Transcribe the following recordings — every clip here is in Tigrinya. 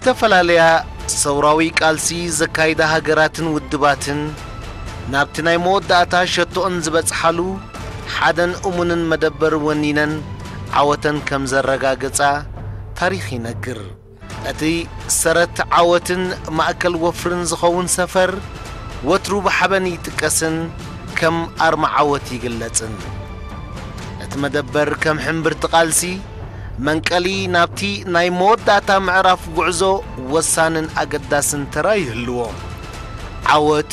ዝተፈላለያ ሰውራዊ ቃልሲ ዘካይዳ ሃገራትን ውድባትን ናብቲ ናይ መወዳእታ ሸቶኦን ዝበጽሓሉ ሓደን እሙንን መደበር ወኒነን ዓወተን ከም ዘረጋገጻ ታሪኽ ይነግር። እቲ ሰረት ዓወትን ማእከል ወፍርን ዝኸውን ሰፈር ወትሩ ብሓበን ይጥቀስን ከም ኣርማ ዓወት ይግለጽን። እቲ መደበር ከም ሕምብርቲ ቃልሲ መንቀሊ ናብቲ ናይ መወዳእታ ምዕራፍ ጉዕዞ ወሳንን ኣገዳስን ተራ ይህልዎ። ዓወት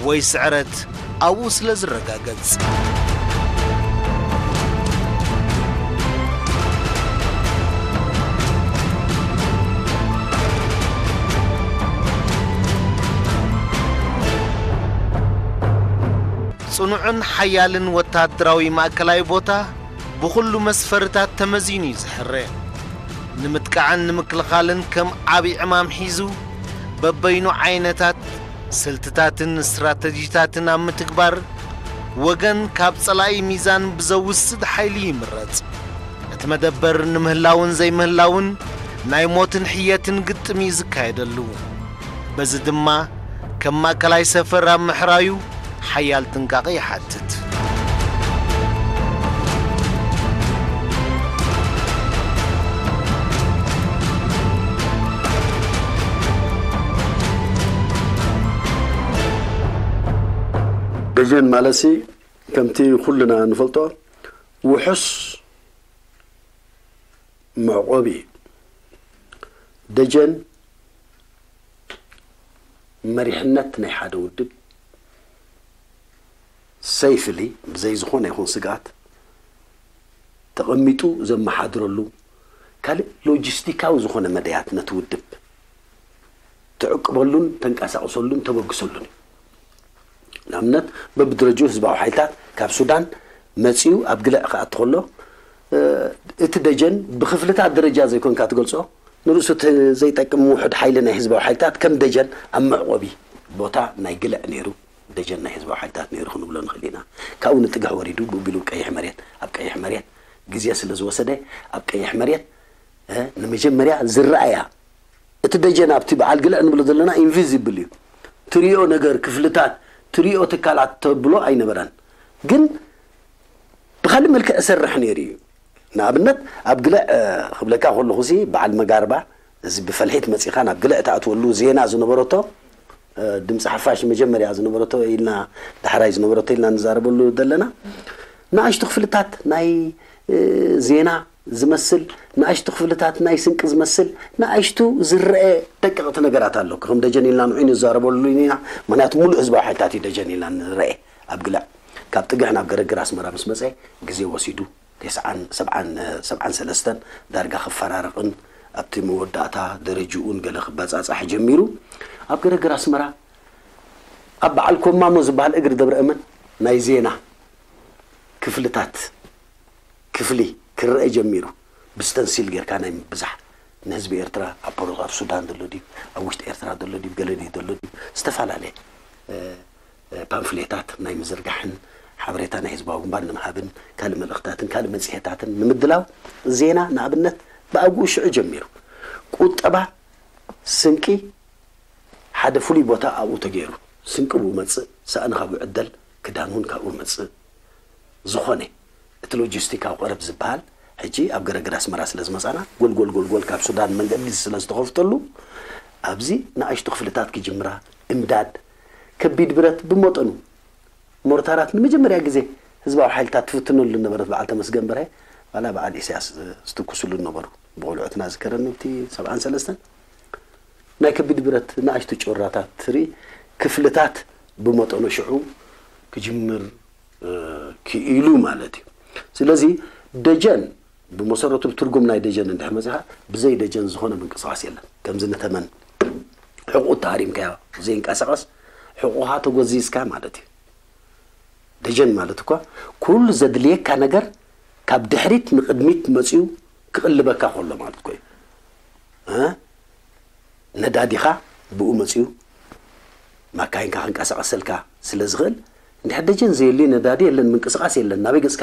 ወይ ስዕረት ኣብኡ ስለ ዝረጋገጽ። ጽኑዕን ሓያልን ወተሃደራዊ ማእከላይ ቦታ ብኹሉ መስፈርታት ተመዚኑ እዩ ዝሕረ። ንምጥቃዕን ንምክልኻልን ከም ዓቢ ዕማም ሒዙ፣ በበይኑ ዓይነታት ስልትታትን ስትራተጂታትን ኣብ ምትግባር፣ ወገን ካብ ጸላኢ ሚዛን ብዘውስድ ሓይሊ ይምረጽ። እቲ መደበር ንምህላውን ዘይምህላውን ናይ ሞትን ሕየትን ግጥም እዩ ዝካየደሉ። በዚ ድማ ከም ማእከላይ ሰፈር ኣብ ምሕራዩ ሓያል ጥንቃቐ ይሓትት። ደጀን ማለትሲ ከምቲ ኩልና ንፈልጦ ውሑስ መዕቆቢ እዩ። ደጀን መሪሕነት ናይ ሓደ ውድብ ሰይፍሊ ብዘይ ዝኾነ ይኹን ስግኣት ተቐሚጡ ዘመሓድረሉ ካልእ ሎጂስቲካዊ ዝኾነ መደያት ነቲ ውድብ ትዕቅበሉን ተንቀሳቕሰሉን ተበግሰሉን እዩ። ንኣብነት በብደረጅኡ ህዝባዊ ሓይልታት ካብ ሱዳን መጺኡ ኣብ ግልዕ ክኣቲ ከሎ እቲ ደጀን ብክፍልታት ደረጃ ዘይኮንካ ትገልጾ ንርእሱ ዘይጠቅም ውሑድ ሓይሊ ናይ ህዝባዊ ሓይልታት ከም ደጀን ኣብ መዕቆቢ ቦታ ናይ ግልዕ ነይሩ። ደጀን ናይ ህዝባዊ ሓይልታት ነይሩ ክንብሎ ንኽእል ኢና። ካብኡ ንጥግሕ ወሪዱ ብቢሉ ቀይሕ መሬት ኣብ ቀይሕ መሬት ግዜ ስለ ዝወሰደ ኣብ ቀይሕ መሬት ንመጀመርያ ዝረኣያ እቲ ደጀን ኣብቲ በዓል ግልዕ ንብሎ ዘለና ኢንቪዚብል እዩ። ትሪኦ ነገር ክፍልታት ትሪኦ ትካላት ተብሎ ኣይነበረን። ግን ብኻልእ መልክዕ እሰርሕ ነይሩ እዩ። ንኣብነት ኣብ ግልዕ ክብለካ ከለኹ ሲ በዓል መጋርባ እዚ ብፈልሒት መጺኻ ናብ ግልዕ ትኣትወሉ ዜና ዝነበረቶ ድምፂ ሓፋሽ መጀመርያ ዝነበረቶ ኢልና ዳሕራይ ዝነበረቶ ኢልና ንዛረበሉ ዘለና ንኣሽቱ ክፍልታት ናይ ዜና ዝመስል ንኣሽቱ ክፍልታት ናይ ስንቂ ዝመስል ንኣሽቱ ዝረአ ደቀቕቲ ነገራት ኣሎ። ከም ደጀን ኢልና ንዑይ ንዛረበሉ ኢና። ምክንያቱ ሙሉእ ህዝባዊ ሓይልታት እዩ ደጀን ኢልና ንረአ ኣብ ግልዕ ካብ ጥግሕ ናብ ገረግር ኣስመራ ምስ መፀ ግዜ ወሲዱ ተስዓን ሰብዓን ሰብዓን ሰለስተን ዳርጋ ክፈራረቕን ኣብቲ መወዳእታ ደረጅኡን ገለ ክበጻጻሕ ጀሚሩ ኣብ ገረግር ኣስመራ ኣብ በዓል ኮማሞ ዝበሃል እግሪ ደብረ እመን ናይ ዜና ክፍልታት ክፍሊ ክረአ ጀሚሩ ብስተንሲል ጌርካ ናይ ምብዛሕ ንህዝቢ ኤርትራ ኣብ ፖሮ ኣብ ሱዳን ዘሎ ድዩ ኣብ ውሽጢ ኤርትራ ዘሎ ድዩ ገለ ድዩ ዘሎ ድዩ ዝተፈላለየ ፓምፍሌታት ናይ ምዝርጋሕን ሓበሬታ ናይ ህዝባዊ ግንባር ንምሃብን ካልእ መልእኽታትን ካልእ መጽሔታትን ንምድላው ዜና ንኣብነት ብኣግኡ ሽዑ ጀሚሩ ቁጠባ ስንቂ ሓደ ፍሉይ ቦታ ኣብኡ ተገይሩ ስንቂ ብኡ መጽእ ሳእኒ ካብኡ ዕደል ክዳን እውን ካብኡ መጽእ ዝኾነ እቲ ሎጂስቲካዊ ቀረብ ዝበሃል ሕጂ ኣብ ገረግር ኣስመራ ስለ ዝመጻና ጎልጎል ጎልጎል ካብ ሱዳን መንገዲ ስለ ዝተኸፍተሉ ኣብዚ ንኣሽቱ ክፍልታት ክጅምራ እምዳድ ከቢድ ብረት ብመጠኑ ሞርታራት ንመጀመርያ ግዜ ህዝባዊ ሓይልታት ትፍትነሉ ዝነበረት በዓል ተመስገን በርሀ ዋላ በዓል ኢሳያስ ዝትኩስሉ ዝነበሩ ብቆልዑትና ዝከረኒ እቲ ሰብዓን ሰለስተን ናይ ከቢድ ብረት ንኣሽቱ ጮራታት ትርኢ ክፍልታት ብመጠኑ ሽዑ ክጅምር ክኢሉ ማለት እዩ። ስለዚ ደጀን ብመሰረቱ ብትርጉም ናይ ደጀን እንድሕር መፂኻ ብዘይ ደጀን ዝኾነ ምንቅስቃስ የለን። ከምዚ ንተመን ሕቁ ተሃሪምካዮ ዘይንቀሳቀስ ሕቁኻ ተጎዚዝካ ማለት እዩ። ደጀን ማለት እኳ ኩሉ ዘድልየካ ነገር ካብ ድሕሪት ንቅድሚት መፅዩ ክቅልበካ ከሎ ማለት እኮ እዩ። ነዳዲኻ ብኡ መፅዩ ማካይንካ ክንቀሳቀሰልካ ስለ ዝኽእል እንድሕር ደጀን ዘየልዩ ነዳዲ የለን ምንቅስቃስ የለን ናበይ ገፅካ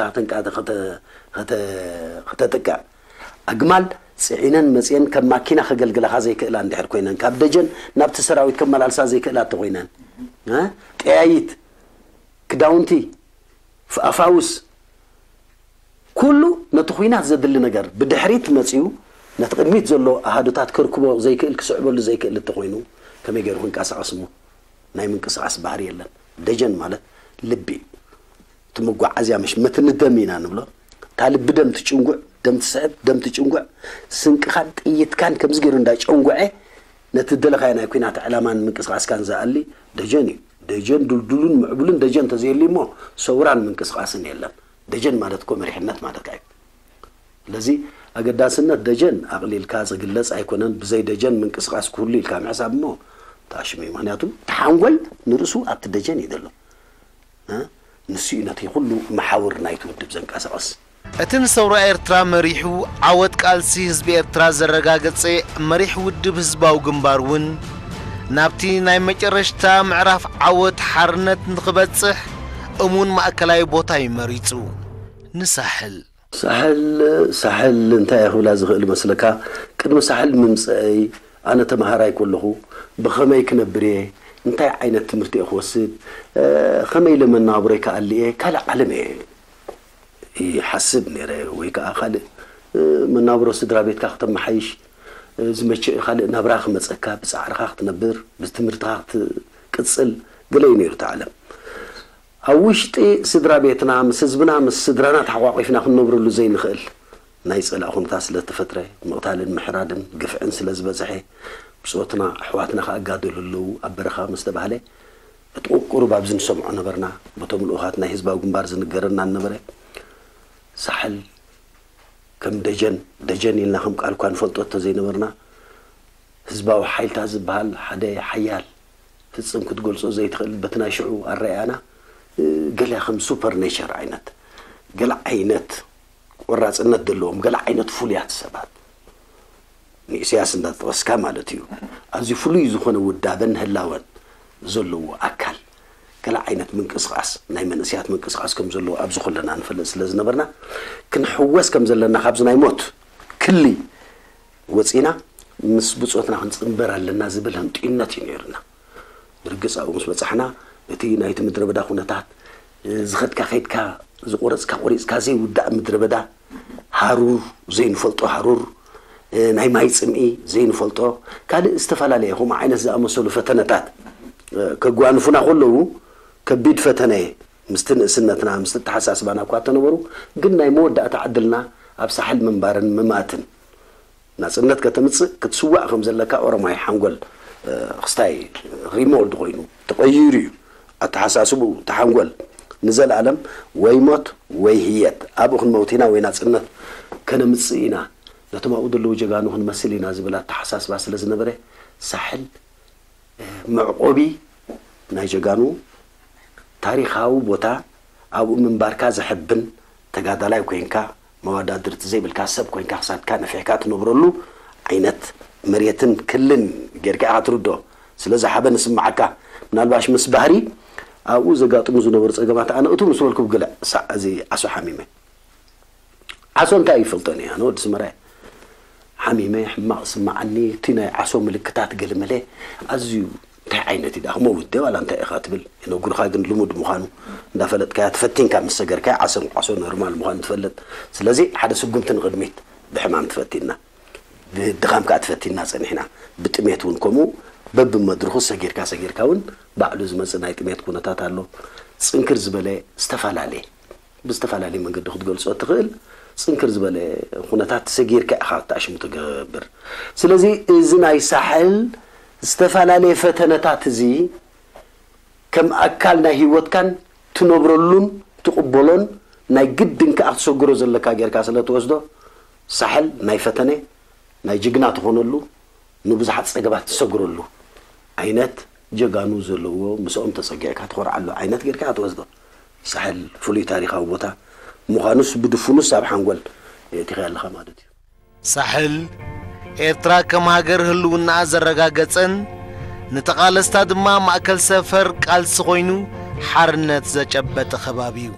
ከተጥቅዕ ኣግማል ጽዒነን መጽየን ከም ማኪና ከገልግላኻ ዘይክእላ እንድሕር ኮይነን፣ ካብ ደጀን ናብቲ ሰራዊት ከመላልሳ ዘይክእላ እንተኾይነን፣ እ? ጠያይት፣ ክዳውንቲ፣ ፍ-፣ ኣፋውስ፣ ኩሉ ነቲ ኲናት ዘድሊ ነገር ብድሕሪት መጺኡ ነቲ ቅድሚት ዘሎ ኣሃዱታት ከርክቦ ዘይክእል፣ ክስዕበሉ ዘይክእል እንተኾይኑ ከመይ ገይሩ ክንቀሳቐስ እሞ? ናይ ምንቅስቓስ ባህሪ የለን። ደጀን ማለት ልቢ እዩ። እቲ መጓዓዝያ ምሽ መትኒ ደም ኢና ንብሎ። እታ ልቢ ደም ትጭንጉዕ፣ ደም ትስዕብ፣ ደም ትጭንጉዕ፣ ስንቅኻን ጥይትካን ከምዚ ገይሩ እንዳጨንጉዐ ነቲ ደለኻዮ ናይ ኲናት ዕላማን ምንቅስቓስካን ዝኣሊ ደጀን እዩ። ደጀን ድልዱልን ምዕቡልን ደጀን ተዘየሊ እሞ ሰውራን ምንቅስቓስን የለን። ደጀን ማለት እኮ መሪሕነት ማለት እዩ። ስለዚ ኣገዳስነት ደጀን ኣቕሊልካ ዝግለጽ ኣይኮነን። ብዘይ ደጀን ምንቅስቓስ ክህሉ ኢልካ ምሕሳብ እሞ ተኣሽሙ እዩ። ምኽንያቱ እቲ ሓንጎል ንርእሱ ኣብቲ ደጀን እዩ ዘሎ። እ? ንሱ እዩ ነቲ ኩሉ መሓውር ናይቲ ውድብ ዘንቀሳቕስ። እቲ ንሰውራ ኤርትራ መሪሑ ዓወት ቃልሲ ህዝቢ ኤርትራ ዘረጋገጸ መሪሕ ውድብ ህዝባዊ ግንባር እውን ናብቲ ናይ መጨረሽታ ምዕራፍ ዓወት ሓርነት ንኽበጽሕ እሙን ማእከላይ ቦታ እዩ መሪጹ። ንሳሕል። ሳሕል፣ ሳሕል እንታይ እየ ክብላ ዝኽእል መስለካ? ቅድሚ ሳሕል ምምጸአይ ኣነ ተማሃራይ ከለኹ ብኸመይ ክነብር እየ? እንታይ ዓይነት ትምህርቲ እየ ክወስድ? እ፣ ከመይ ኢለ መነባብሮይ ክኣሊ እየ? ካልእ ዓለም እየ ይሓስብ ነይረ፣ ወይ ከዓ ካልእ፣ እ፣ መነባብሮ ስድራ ቤትካ ክተመሓይሽ፣ እ፣ ዝመቸእ ካልእ ናብራ ክመጸካ፣ ብጻዕርኻ ክትነብር፣ ብትምህርትኻ ክትቅጽል፣ ገለ እዩ ነይሩ እቲ ዓለም። ኣብ ውሽጢ ስድራ ቤትና፣ ምስ ህዝብና፣ ምስ ስድራና ተሓቋቒፍና ክንነብረሉ ዘይንኽእል ናይ ጸላእ ኩነታት ስለ ዝተፈጥረ፣ ምቕታልን ምሕራድን ግፍዕን ስለ ዝበዝሐ፣ ብጾትና ኣሕዋትና ከኣ ይጋደሉ ኣለዉ፣ ኣብ በረኻ ምስ ተባህለ፣ እቲ ቁሩብ ኣብዚ ንሰምዖ ነበርና። በቶም ልኡኻት ናይ ህዝባዊ ግንባር ዝንገረና ነበረ። ሳሕል ከም ደጀን፣ ደጀን ኢልና ከም ቃል እኳ ንፈልጦ እንተዘይነበርና፣ ህዝባዊ ሓይልታት ዝበሃል ሓደ ሓያል፣ ፍጽም ክትገልጾ ዘይትኽእል፣ በቲ ናይ ሽዑ ኣረኣእያና፣ እ፣ ገለ ከም ሱፐር ኔቸር ዓይነት፣ ገለ ዓይነት ቆራጽነት ዘለዎም፣ ገለ ዓይነት ፍሉያት ሰባት፣ ንኢሳያስ እንዳጠቐስካ ማለት እዩ። ኣዝዩ ፍሉይ ዝኾነ ውዳበን ህላወን ዘለዎ ኣካል፣ ገለ ዓይነት ምንቅስቓስ፣ ናይ መንእሰያት ምንቅስቓስ ከም ዘለዎ ኣብዚ ኩልና ንፈልጥ ስለ ዝነበርና፣ ክንሕወስ ከም ዘለና ካብዚ ናይ ሞት ክሊ ወጺና ምስ ብጾትና ክንጽንበር ኣለና ዝብል ህንጡይነት እዩ ነይሩና። ብርግጽ ኣብኡ ምስ በጻሕና፣ እቲ ናይቲ ምድረ በዳ ኩነታት፣ እ፣ ዝኸድካ ከይድካ፣ ዝቆረጽካ ቆሪጽካ ዘይውዳእ ምድረ በዳ፣ ሃሩር፣ ዘይንፈልጦ ሃሩር፣ እ፣ ናይ ማይ ጽምኢ ዘይንፈልጦ፣ ካልእ ዝተፈላለየ ከምኡ ዓይነት ዝኣመሰሉ ፈተነታት፣ እ፣ ከጓንፉና ከለዉ፣ ከቢድ ፈተነ ምስቲ ንእስነትና፣ ምስቲ ኣተሓሳስባና እኳ እንተነበሩ፣ ግን ናይ መወዳእታ ዕድልና ኣብ ሳሕል ምንባርን ምማትን፣ ናጽነት ከተምጽእ ክትስዋእ ከም ዘለካ ኦሮማይ ሓንጎል፣ እ፣ ክስታይ ሪሞልድ ኮይኑ ተቐይሩ እዩ ኣተሓሳስብኡ። እቲ ሓንጎል ንዘለኣለም ወይ ሞት ወይ ህየት፣ ኣብኡ ክንመውት ኢና ወይ ናጽነት ከነምጽእ ኢና፣ ነቶም ኣብኡ ዘለዉ ጀጋኑ ክንመስል ኢና ዝብል ኣተሓሳስባ ስለ ዝነበረ፣ ሳሕል፣ እ፣ መዕቆቢ ናይ ጀጋኑ ታሪኻዊ ቦታ፣ ኣብኡ ምንባርካ ዘሐብን፣ ተጋዳላይ ኮይንካ፣ መወዳድርቲ ዘይብልካ ሰብ ኮይንካ፣ ክሳድካ ነፊሕካ ትነብረሉ ዓይነት መሬትን ክልን ጌርካ ኢኻ ትርድኦ። ስለዚ ሓበን ይስምዓካ። ምናልባሽ ምስ ባህሪ ኣብኡ ዘጋጥሙ ዝነበሩ ጸገማት ኣነ እቱ ምስ በልኩ ብግልዕ ሳዕ እዚ ዓሶ ሓሚመ። ዓሶ እንታይ ይፈልጦን እየ፣ ኣነ ወዲ ስመራ እየ። ሓሚመ፣ ሕማቕ ስምዓኒ፣ እቲ ናይ ዓሶ ምልክታት ገለመለ ኣዝዩ እንታይ ዓይነት እዩ ደኣ፣ ክመውት ድየ ዋላ እንታይ ኢኻ ትብል። ነጉርኻ ግን ልሙድ ምዃኑ እንዳፈለጥካያ፣ ተፈቲንካ ምስ ሰገርካያ፣ ዓሶ፣ ዓሶ ኖርማል ምዃኑ ትፈልጥ። ስለዚ ሓደ ስጉምቲ ንቕድሚት ብሕማም ተፈቲንና፣ ብድኻም ከኣ ተፈቲንና ጸኒሕና። ብጥሜት እውን ከምኡ በብመድርኹ ሰጊርካ፣ ሰጊርካ እውን ባዕሉ ዝመጽእ ናይ ጥሜት ኩነታት ኣሎ። ጽንክር ዝበለ ዝተፈላለየ ብዝተፈላለየ መንገዲ ክትገልጾ እትኽእል ጽንክር ዝበለ ኩነታት ሰጊርካ ኢኻ ተኣሽሙ ትገብር። ስለዚ እዚ ናይ ሳሕል ዝተፈላለየ ፈተነታት እዚ ከም ኣካል ናይ ህይወትካን ትነብረሉን ትቕበሎን ናይ ግድን ከኣ ክትሰግሮ ዘለካ ጌርካ ስለ ትወስዶ፣ ሳሕል ናይ ፈተነ፣ ናይ ጅግና ትኾነሉ፣ ንብዙሓት ጸገማት ትሰግረሉ ዓይነት ጀጋኑ ዘለዎ፣ ምስኦም ተጸጊዕካ ትኾርዓሉ ዓይነት ጌርካ ትወስዶ። ሳሕል ፍሉይ ታሪኻዊ ቦታ ምዃኑስ ብድፉኑስ ኣብ ሓንጎል የእቲኻዮ ኣለኻ ማለት እዩ። ሳሕል፣ ኤርትራ ከም ሃገር ህልውናኣ ዘረጋገጸን ንተቓለስታ ድማ ማእከል ሰፈር ቃልሲ ኮይኑ ሓርነት ዘጨበጠ ከባቢ እዩ።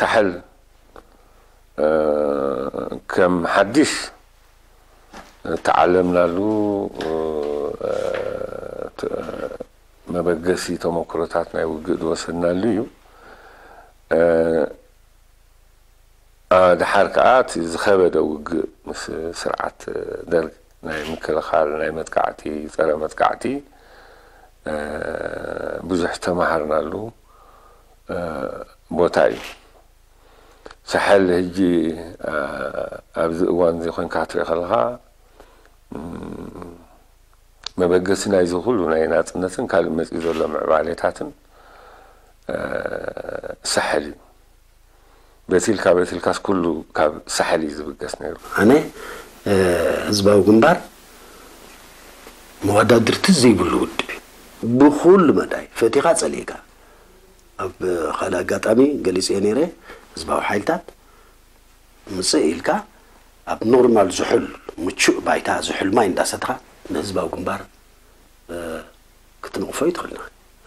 ሳሕል፣ እ፣ ከም ሓድሽ እተዓለምናሉ፣ እ፣ ተ-፣ መበገሲ ተመክሮታት ናይ ውግእ ዝወሰድናሉ እዩ። እ፣ ኣ፣ ድሓር ከኣ እቲ ዝኸበደ ውግእ ምስ ስርዓት ደርግ ናይ ምክልኻል፣ ናይ መጥቃዕቲ፣ ጸረ መጥቃዕቲ፣ እ፣ ብዙሕ ዝተመሃርናሉ፣ እ፣ ቦታ እዩ። ሳሕል ሕጂ፣ እ፣ ኣብዚ እዋን እዚ ኮይንካ ክትርኢ ከለኻ፣ እም፣ መበገሲ ናይዚ ኩሉ ናይ ናጽነትን ካልእ መጺኡ ዘሎ ምዕባሌታትን፣ እ፣ ሳሕል እዩ። በቲ ኢልካ በቲ ኢልካስ ኩሉ ካብ ሳሕል እዩ ዝብገስ ነይሩ። ኣነ፣ እ፣ ህዝባዊ ግንባር መወዳድርቲ ዘይብሉ ውድብ እዩ። ብኹሉ መዳይ፣ ፈቲኻ ጸሊእካ። ኣብ ካልእ ኣጋጣሚ ገሊጸ ነይረ፣ ህዝባዊ ሓይልታት ምጽእ ኢልካ ኣብ ኖርማል ዝሑል ምቹእ ባይታ ዝሑል ማይ እንዳሰትኻ ንህዝባዊ ግንባር፣ እ፣ ክትነቕፎ ይትኽእል።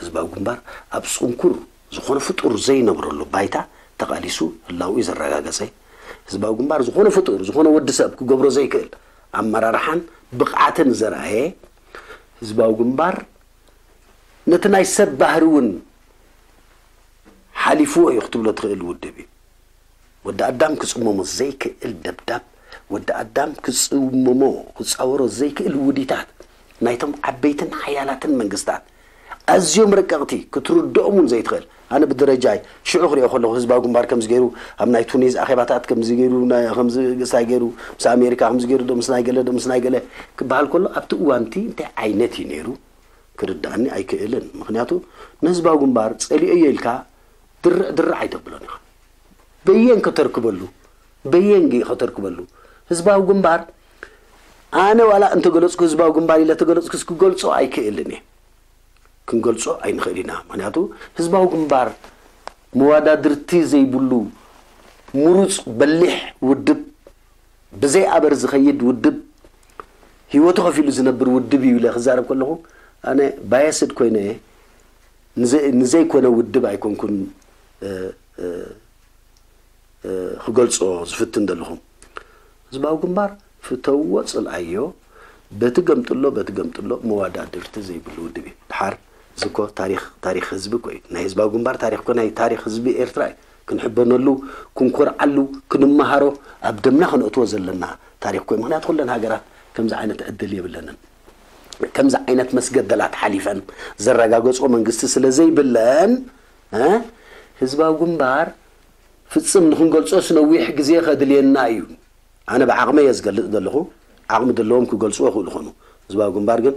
ህዝባዊ ግንባር ኣብ ጽንኩር ዝኾነ ፍጡር ዘይነብረሉ ባይታ ተቓሊሱ ህላውኡ ዘረጋገጸ፣ ህዝባዊ ግንባር ዝኾነ ፍጡር፣ ዝኾነ ወዲ ሰብ ክገብሮ ዘይክእል ኣመራርሓን ብቕዓትን ዘርኣየ፣ ህዝባዊ ግንባር ነቲ ናይ ሰብ ባህሪ እውን ሓሊፍዎ እዩ ክትብሎ ትኽእል ውድብ እዩ። ወዲ ኣዳም ክጽመሞ ዘይክእል ደብዳብ፣ ወዲ ኣዳም ክጽመሞ፣ ክጻወሮ ዘይክእል ውዲታት ናይቶም ዓበይትን ሓያላትን መንግስታት፣ ኣዝዮም ረቀቕቲ፣ ክትርድኦም እውን ዘይትኽእል። ኣነ ብደረጃይ ሽዑ ክሪኦ ከለኹ ህዝባዊ ግንባር ከምዚ ገይሩ፣ ኣብ ናይ ቱኒዝ ኣኼባታት ከምዚ ገይሩ፣ ናይ፣ ከምዚ ግሳይ ገይሩ፣ ምስ ኣሜሪካ ከምዚ ገይሩ፣ ዶ ምስ ናይ ገለ፣ ዶ ምስ ናይ ገለ ክበሃል ከሎ፣ ኣብቲ እዋንቲ እንታይ ዓይነት እዩ ነይሩ ክርድኣኒ ኣይክእልን። ምኽንያቱ ንህዝባዊ ግንባር ጸሊኦዮ ኢልካ ድርዕ ድርዕ ኣይተብሎን ኢኻ። በየን ከተርክበሉ፣ በየን ግ-፣ ከተርክበሉ። ህዝባዊ ግንባር ኣነ ዋላ እንተገለጽኩ ህዝባዊ ግንባር ኢለ ተገለጽኩስ ክገልጾ ኣይክእልን እየ። ክንገልጾ ኣይንኽእል ኢና። ምኽንያቱ ህዝባዊ ግንባር መወዳድርቲ ዘይብሉ ምሩጽ በሊሕ ውድብ፣ ብዘይ ኣበር ዝኸይድ ውድብ፣ ህይወቱ ከፊሉ ዝነብር ውድብ እዩ ኢለ ክዛረብ ከለኹ ኣነ ባየስድ ኮይነ እየ። ንዘይ-፣ ንዘይኮነ ውድብ ኣይኮንኩን፣ እ፣ እ፣ እ፣ ክገልጾ ዝፍትን ዘለኹ። ህዝባዊ ግንባር ፍተውዎ ጽልኣዮ፣ በቲ ገምጥሎ፣ በቲ ገምጥሎ መወዳድርቲ ዘይብሉ ውድብ እዩ። ድሓር እዚ እኮ ታሪኽ፣ ታሪኽ ህዝቢ እኮ እዩ። ናይ ህዝባዊ ግንባር ታሪኽ እኮ ናይ ታሪኽ ህዝቢ ኤርትራ እዩ። ክንሕበነሉ፣ ክንኮርዓሉ፣ ክንመሃሮ፣ ኣብ ደምና ከነእትዎ ዘለና ታሪኽ እኮ እዩ። ምኽንያቱ ኩለን ሃገራት ከምዚ ዓይነት ዕድል የብለንን። ከምዚ ዓይነት መስገደላት ሓሊፈን ዘረጋገጾ መንግስቲ ስለ ዘይብለን፣ እ፣ ህዝባዊ ግንባር ፍጽም ንኽንገልጾስ ነዊሕ ግዜ ከድልየና እዩ። ኣነ ብዓቕመይ እየ ዝገልጽ ዘለኹ፣ ዓቕሚ ዘለዎም ክገልጽዎ ይኽእሉ ይኾኑ። ህዝባዊ ግንባር ግን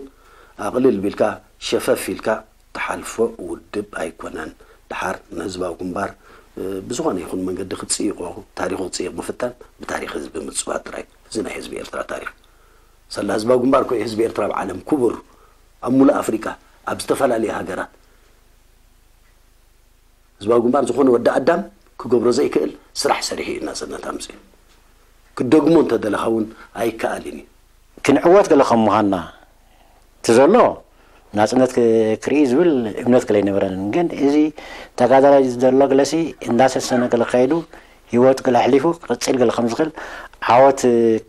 ኣቕልል ቢልካ፣ ሸፈፍ ኢልካ ትሓልፎ ውድብ ኣይኮነን። ድሓር ንህዝባዊ ግንባር፣ እ፣ ብዝኾነ ይኹን መንገዲ ክትጽይቖ፣ ታሪኹ ክትጽይቕ ምፍታን ብታሪኽ ህዝቢ ምጽዋት ጥራይ። እዚ ናይ ህዝቢ ኤርትራ ታሪኽ። ሳላ ህዝባዊ ግንባር እኮ እዩ ህዝቢ ኤርትራ ኣብ ዓለም ክቡር፣ ኣብ ሙሉእ ኣፍሪቃ፣ ኣብ ዝተፈላለየ ሃገራት። ህዝባዊ ግንባር ዝኾነ ወዲ ኣዳም ክገብሮ ዘይክእል ስራሕ ሰሪሑ እዩ ናጽነት ኣምጺኡ። ክደግሞ እንተደለኻ እውን ኣይከኣልን እዩ። ክንዕወት ገለ ከም ምዃንና እቲ ዘሎ ናጽነት ክ-፣ ክርኢ ዝብል እምነት ገለ ኣይነበረንን። ግን እዚ ተጋዳላይ ዘሎ ገለሲ እንዳሰሰነ ገለ ከይዱ ህይወቱ ገለ ኣሕሊፉ ክቕጽል ገለ ከም ዝኽእል፣ ዓወት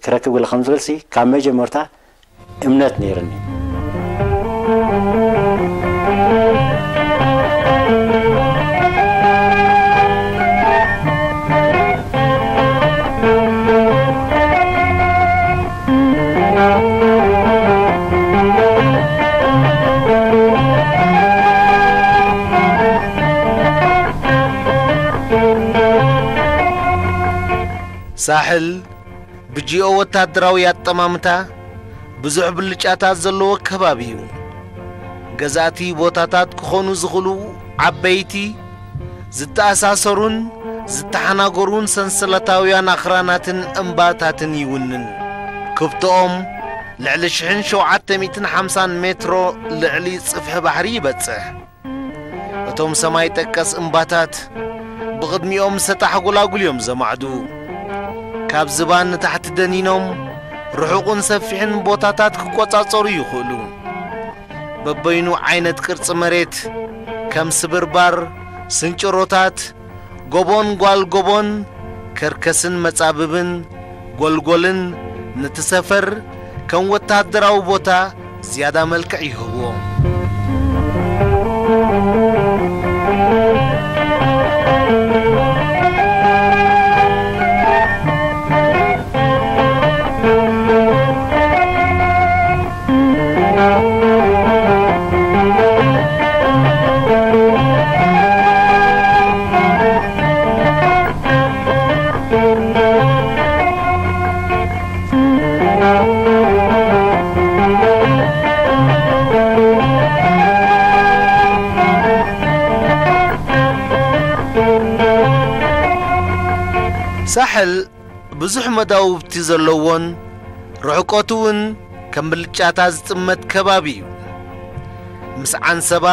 ክረክብ ገለ ከም ዝኽእልሲ ካብ መጀመርታ እምነት ነይርኒ። ሳሕል ብጂኦ ወታደራዊ ኣጠማምታ ብዙሕ ብልጫታት ዘለዎ ከባቢ እዩ። ገዛእቲ ቦታታት ክኾኑ ዝኽእሉ ዓበይቲ፣ ዝተኣሳሰሩን ዝተሓናገሩን ሰንሰለታውያን ኣኽራናትን እምባታትን ይውንን። ክብትኦም ልዕሊ ሽሕን ሸውዓተ ሚእትን ሓምሳን ሜትሮ ልዕሊ ጽፍሒ ባሕሪ ይበጽሕ። እቶም ሰማይ ጠቀስ እምባታት ብቕድሚኦም ሰጣሕ ጎላጉል እዮም ዘማዕዱ። ካብ ዝባን ንታሕቲ ደኒኖም ርሑቕን ሰፊሕን ቦታታት ክቆጻጸሩ ይኽእሉ። በበይኑ ዓይነት ቅርጺ መሬት፣ ከም ስብርባር፣ ስንጭሮታት፣ ጎቦን ጓል ጎቦን፣ ከርከስን መጻብብን፣ ጎልጎልን፣ ነቲ ሰፈር ከም ወተሃደራዊ ቦታ ዝያዳ መልክዕ ይህብዎ። ሳሕል ብዙሕ መዳውብቲ ዘለዎን ርሕቀቱ እውን ከም ብልጫታ ዝጥመት ከባቢ እዩ። ምስ ዓንሰባ፣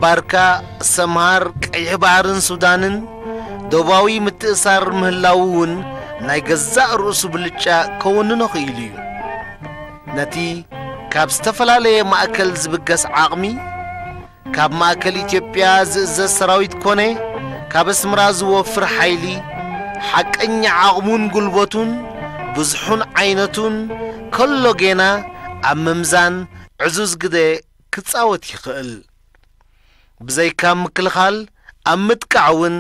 ባርካ፣ ሰምሃር፣ ቀይሕ ባሕርን ሱዳንን ዶባዊ ምትእሳር ምህላዉ እውን ናይ ገዛእ ርእሱ ብልጫ ከወንኖ ኽኢሉ እዩ። ነቲ ካብ ዝተፈላለየ ማእከል ዝብገስ ዓቕሚ፣ ካብ ማእከል ኢትዮጵያ ዝእዘዝ ሰራዊት ኮነ ካብ ኣስመራ ዝወፍር ሓይሊ፣ ሓቀኛ ዓቕሙን ጉልበቱን፣ ብዝሑን ዓይነቱን ከሎ ጌና ኣብ ምምዛን ዕዙዝ ግደ ክጻወት ይኽእል። ብዘይካ ምክልኻል፣ ኣብ ምጥቃዕ እውን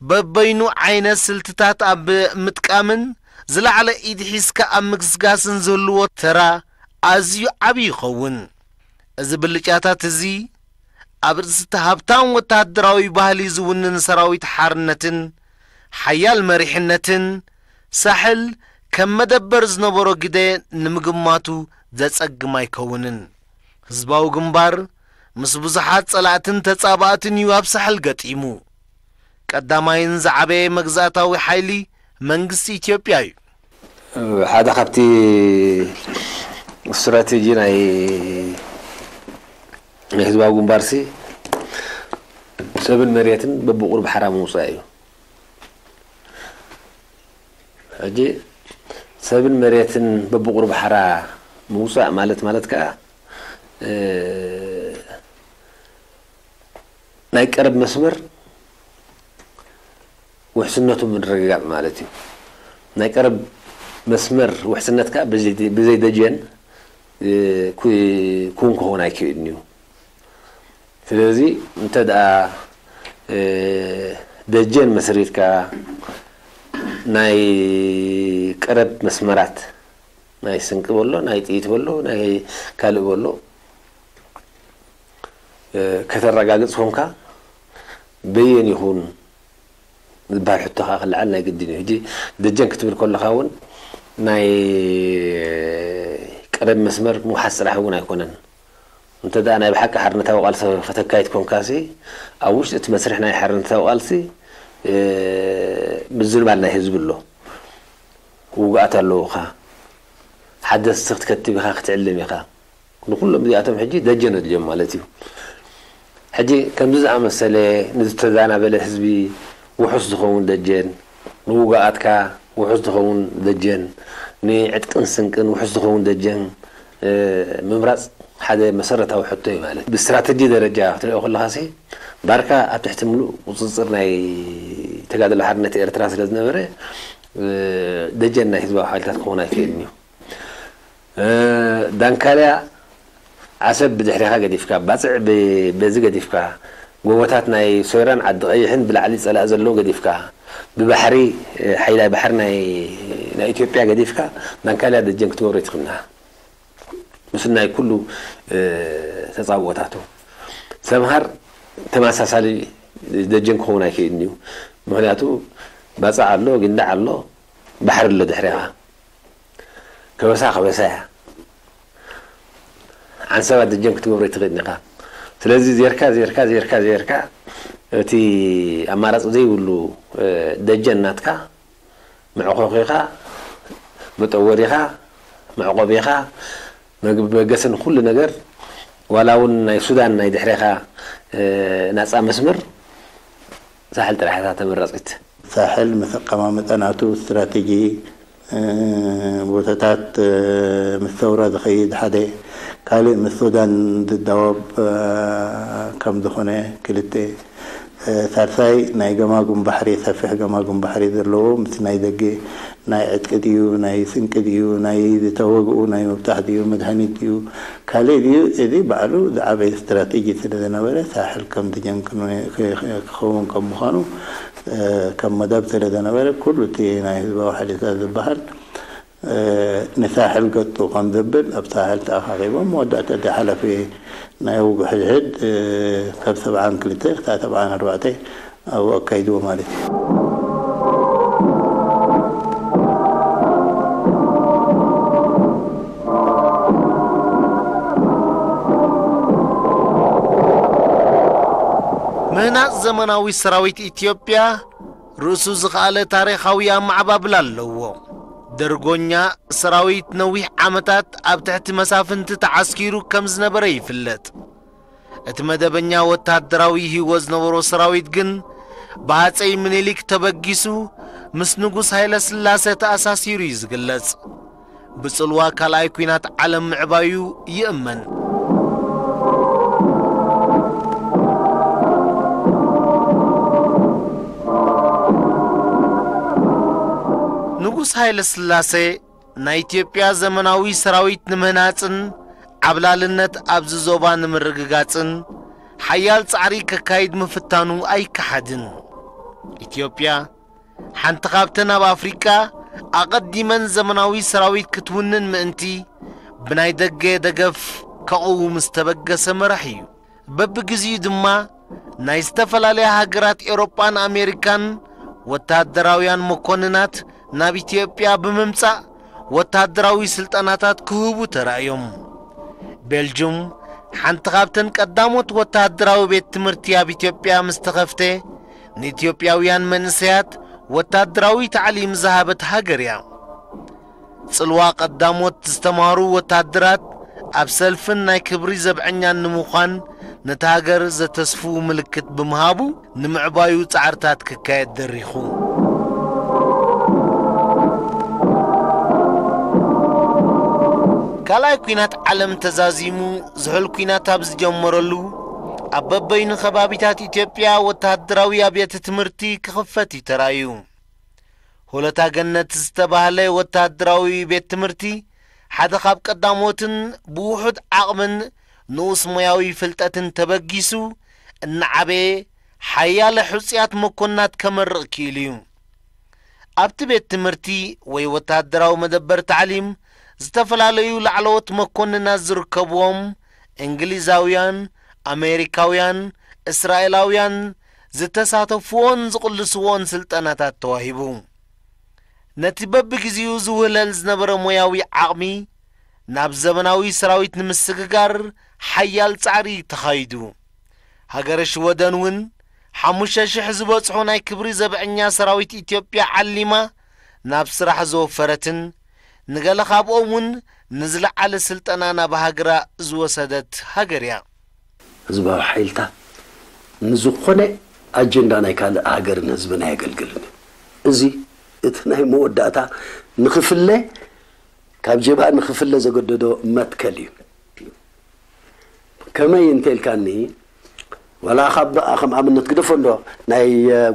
በበይኑ ዓይነት ስልትታት ኣብ ምጥቃምን ዝለዓለ ኢድ ሒዝካ ኣብ ምግስጋስን ዝህልዎ ተራ ኣዝዩ ዓቢ ይኸውን። እዚ ብልጫታት እዚ ኣብ ርእሲ እቲ ሃብታም ወተሃደራዊ ባህሊ ዝውንን ሰራዊት ሓርነትን ሓያል መሪሕነትን ሳሕል ከም መደበር ዝነበሮ ግደ ንምግማቱ ዘጸግም ኣይከውንን። ህዝባዊ ግንባር ምስ ብዙሓት ጸላእትን ተጻባእትን እዩ ኣብ ሳሕል ገጢሙ። ቀዳማይን ዝዓበየ መግዛእታዊ ሓይሊ መንግስቲ ኢትዮጵያ እዩ። ሓደ ካብቲ ስትራቴጂ ናይ ናይ ህዝባዊ ግንባርሲ ሰብን መሬትን በብቑሩብ ሓራ ምውፃእ እዩ። ሕጂ ሰብን መሬትን በብቑሩብ ሓራ ምውፃእ ማለት ማለት ከዓ እ፣ ናይ ቀረብ መስመር ውሕስነቱ ምርግጋፅ ማለት እዩ። ናይ ቀረብ መስመር ውሕስነት ከዓ ብዘይ ብዘይ ደጀን እ፣ ኩ- ኩን ክኸውን ኣይክእልን እዩ። ስለዚ እንተ ደኣ እ፣ ደጀን መስሪትካ ናይ ቀረብ መስመራት ናይ ስንቂ በሎ ናይ ጥይት በሎ ናይ ካልእ በሎ እ፣ ከተረጋግፅ ኮንካ በየን ይኹን ዝበሃል ሕቶ ከዓ ክለዓል ናይ ግድን እዩ። ሕጂ ደጀን ክትብል ከለኻ እውን ናይ ቀረብ መስመር ምውሓስ ጥራሕ እውን ኣይኮነን። እንተ ደኣ ናይ ብሓቂ ሓርነታዊ ቃልሲ ከተካይድ ኮንካሲ ኣብ ውሽጢ እቲ መስርሕ ናይ ሓርነታዊ ቃልሲ እ፣ ምዝንባል ናይ ህዝቢ ኣሎ። ውግኣት ኣለውኻ። ሓደስቲ ክትከትብ ኢኻ፣ ክትዕልም ኢኻ። ንኩሎም እዚኣቶም ሕጂ ደጀን ኣድልዮም ማለት እዩ። ሕጂ ከምዚ ዝኣመሰለ ንዝተዛናበለ ህዝቢ ውሑስ ዝኸውን ደጀን፣ ንውጉኣትካ ውሑስ ዝኸውን ደጀን፣ ንዕጥቅን ስንቅን ውሑስ ዝኸውን ደጀን እ፣ ምምራፅ ሓደ መሰረታዊ ሕቶ እዩ ማለት። ብስትራተጂ ደረጃ ክትሪኦ ከለኻሲ ባርካ ኣብ ትሕቲ ምሉእ ቁፅፅር ናይ ተጋድሎ ሓርነት ኤርትራ ስለ ዝነበረ እ፣ ደጀን ናይ ህዝባዊ ሓይልታት ክኸውን ኣይክእልን እዩ። እ፣ ዳንካልያ ዓሰብ ብድሕሪኻ ገዲፍካ፣ ባጽዕ ብ- በዚ ገዲፍካ፣ ጎቦታት ናይ ሶይራን ዓዲ ቀይሕን ብላዕሊ ጸላኢ ዘለዎ ገዲፍካ፣ ብባሕሪ ሓይላይ ባሕሪ ናይ ናይ ኢትዮጵያ ገዲፍካ ዳንካልያ ደጀን ክትገብሮ ይትኽእልና። ምስናይ ኩሉ ተጻብኦታቱ ሰምሃር ተመሳሳሊ ደጀን ክኸውን ኣይክእልን እዩ። ምኽንያቱ ባጽዕ ኣሎ፣ ግንዳዕ ኣሎ፣ ባሕሪ ኣሎ ድሕሪኻ። ከበሳ ከበሳ እያ። ዓንሰባ ደጀን ክትገብሮ ኣይትኽእልን ኢኻ። ስለዚ ዜርካ ዜርካ ዜርካ ዜርካ እቲ ኣማራፂ ዘይብሉ ደጀን ናትካ መዕኾኺኻ፣ መጠወሪኻ፣ መዕቆቢኻ፣ መግ- መገስን ኩሉ ነገር ዋላ እውን ናይ ሱዳን ናይ ድሕሬኻ ናፃ መስመር ሳሕል ጥራሕ እያ ተመራፂት። ሳሕል ምስ ኣቀማምጣ ናቱ ስትራቴጂ ቦታታት ምስ ሰውራ ዝኸይድ ሓደ ካልእ ምስ ሱዳን ዝዳወብ ከም ዝኾነ ክልተ ሳልሳይ ናይ ገማጉም ባሕሪ ሰፊሕ ገማጉም ባሕሪ ዘለዎ ምስ ናይ ደገ ናይ ዕጥቂ ድዩ፣ ናይ ስንቂ ድዩ፣ ናይ ዝተወግኡ ናይ ምብጣሕ ድዩ፣ መድሃኒት ድዩ፣ ካልእ ድዩ፣ እዚ ባዕሉ ዝዓበየ ስትራቴጂ ስለ ዝነበረ፣ ሳሕል ከም ዝጀንክ ክኸውን ከም ምዃኑ፣ ከም መደብ ስለ ዝነበረ፣ ኩሉ እቲ ናይ ህዝባዊ ሓይልታት ዝበሃል ንሳሕል ገጡ ከም ዘብል፣ ኣብ ሳሕል ተኣኻኺቦም፣ መወዳእታ እቲ ሓላፊ ናይ ውግእ ሕድሕድ ካብ ሰብዓን ክልተ ክሳብ ሰብዓን ኣርባዕተ ኣብኡ ኣካይድዎ ማለት እዩ። ምህናጽ ዘመናዊ ሰራዊት ኢትዮጵያ ርእሱ ዝኸኣለ ታሪኻዊ ኣመዓባብላ ኣለዎ። ደርጎኛ ሰራዊት ነዊሕ ዓመታት ኣብ ትሕቲ መሳፍንቲ ተዓስኪሩ ከም ዝነበረ ይፍለጥ። እቲ መደበኛ ወተሃደራዊ ህይወት ዝነበሮ ሰራዊት ግን ብሃጸይ ምኒልክ ተበጊሱ ምስ ንጉስ ሃይለ ስላሴ ተኣሳሲሩ እዩ ዝግለጽ። ብጽልዋ ካልኣይ ኲናት ዓለም ምዕባዩ ይእመን። ንጉስ ሃይለ ስላሴ ናይ ኢትዮጵያ ዘመናዊ ሰራዊት ንምህናጽን ዓብላልነት ኣብዚ ዞባ ንምርግጋጽን ሓያል ጻዕሪ ከካይድ ምፍታኑ ኣይከሓድን። ኢትዮጵያ ሓንቲ ካብተን ኣብ ኣፍሪቃ ኣቐዲመን ዘመናዊ ሰራዊት ክትውንን ምእንቲ ብናይ ደገ ደገፍ ከቕውም ዝተበገሰ መራሒ እዩ። በብግዚኡ ድማ ናይ ዝተፈላለያ ሃገራት ኤውሮጳን ኣሜሪካን ወተሃደራውያን መኮንናት ናብ ኢትዮጵያ ብምምጻእ ወተሃደራዊ ስልጠናታት ክህቡ ተራእዮም። ቤልጁም ሓንቲ ካብተን ቀዳሞት ወተሃደራዊ ቤት ትምህርቲ ኣብ ኢትዮጵያ ምስ ተኸፍተ ንኢትዮጵያውያን መንእሰያት ወተሃደራዊ ታዕሊም ዝሃበት ሃገር እያ። ጽልዋ ቀዳሞት ዝተማህሩ ወተሃደራት ኣብ ሰልፍን ናይ ክብሪ ዘብዐኛን ንምዃን ነታ ሃገር ዘተስፍዉ ምልክት ብምሃቡ ንምዕባዩ ጻዕርታት ክካየድ ደሪኹ። ካልኣይ ኲናት ዓለም ተዛዚሙ ዝሑል ኲናት ኣብ ዝጀመረሉ ኣብ በበይኑ ከባቢታት ኢትዮጵያ ወተሃደራዊ ኣብያተ ትምህርቲ ክኽፈት እዩ ተራእዩ። ሆለታ ገነት ዝተባህለ ወተሃደራዊ ቤት ትምህርቲ ሓደ ካብ ቀዳሞትን ብውሑድ ዓቕምን ንኡስ ሞያዊ ፍልጠትን ተበጊሱ እናዓበየ ሓያለ ሕጹያት መኮንናት ከመርቕ ክኢሉ እዩ። ኣብቲ ቤት ትምህርቲ ወይ ወተሃደራዊ መደበር ታዕሊም ዝተፈላለዩ ላዕለዎት መኮንናት ዝርከብዎም እንግሊዛውያን፣ ኣሜሪካውያን፣ እስራኤላውያን ዝተሳተፍዎን ዝቕልስዎን ስልጠናታት ተዋሂቡ። ነቲ በብግዚኡ ዝውህለል ዝነበረ ሞያዊ ዓቕሚ ናብ ዘመናዊ ሰራዊት ንምስግጋር ሓያል ጻዕሪ ተኻይዱ። ሃገረ ሽወደን እውን ሓሙሽተ ሽሕ ዝበጽሑ ናይ ክብሪ ዘብዐኛ ሰራዊት ኢትዮጵያ ዓሊማ ናብ ስራሕ ዝወፈረትን ንገለ ካብኦም እውን ንዝለዓለ ስልጠና ናብ ሃገራ ዝወሰደት ሃገር እያ። ህዝባዊ ሓይልታት ንዝኾነ ኣጀንዳ ናይ ካልእ ሃገርን ህዝብን ኣየገልግልን እዩ። እዚ እቲ ናይ መወዳእታ ንኽፍለ ካብ ጀብሃ ንኽፍለ ዘገደዶ መትከል እዩ። ከመይ እንተ ኢልካኒ፣ ዋላ ካብ ከም ኣብነት ግደፎ እንዶ ናይ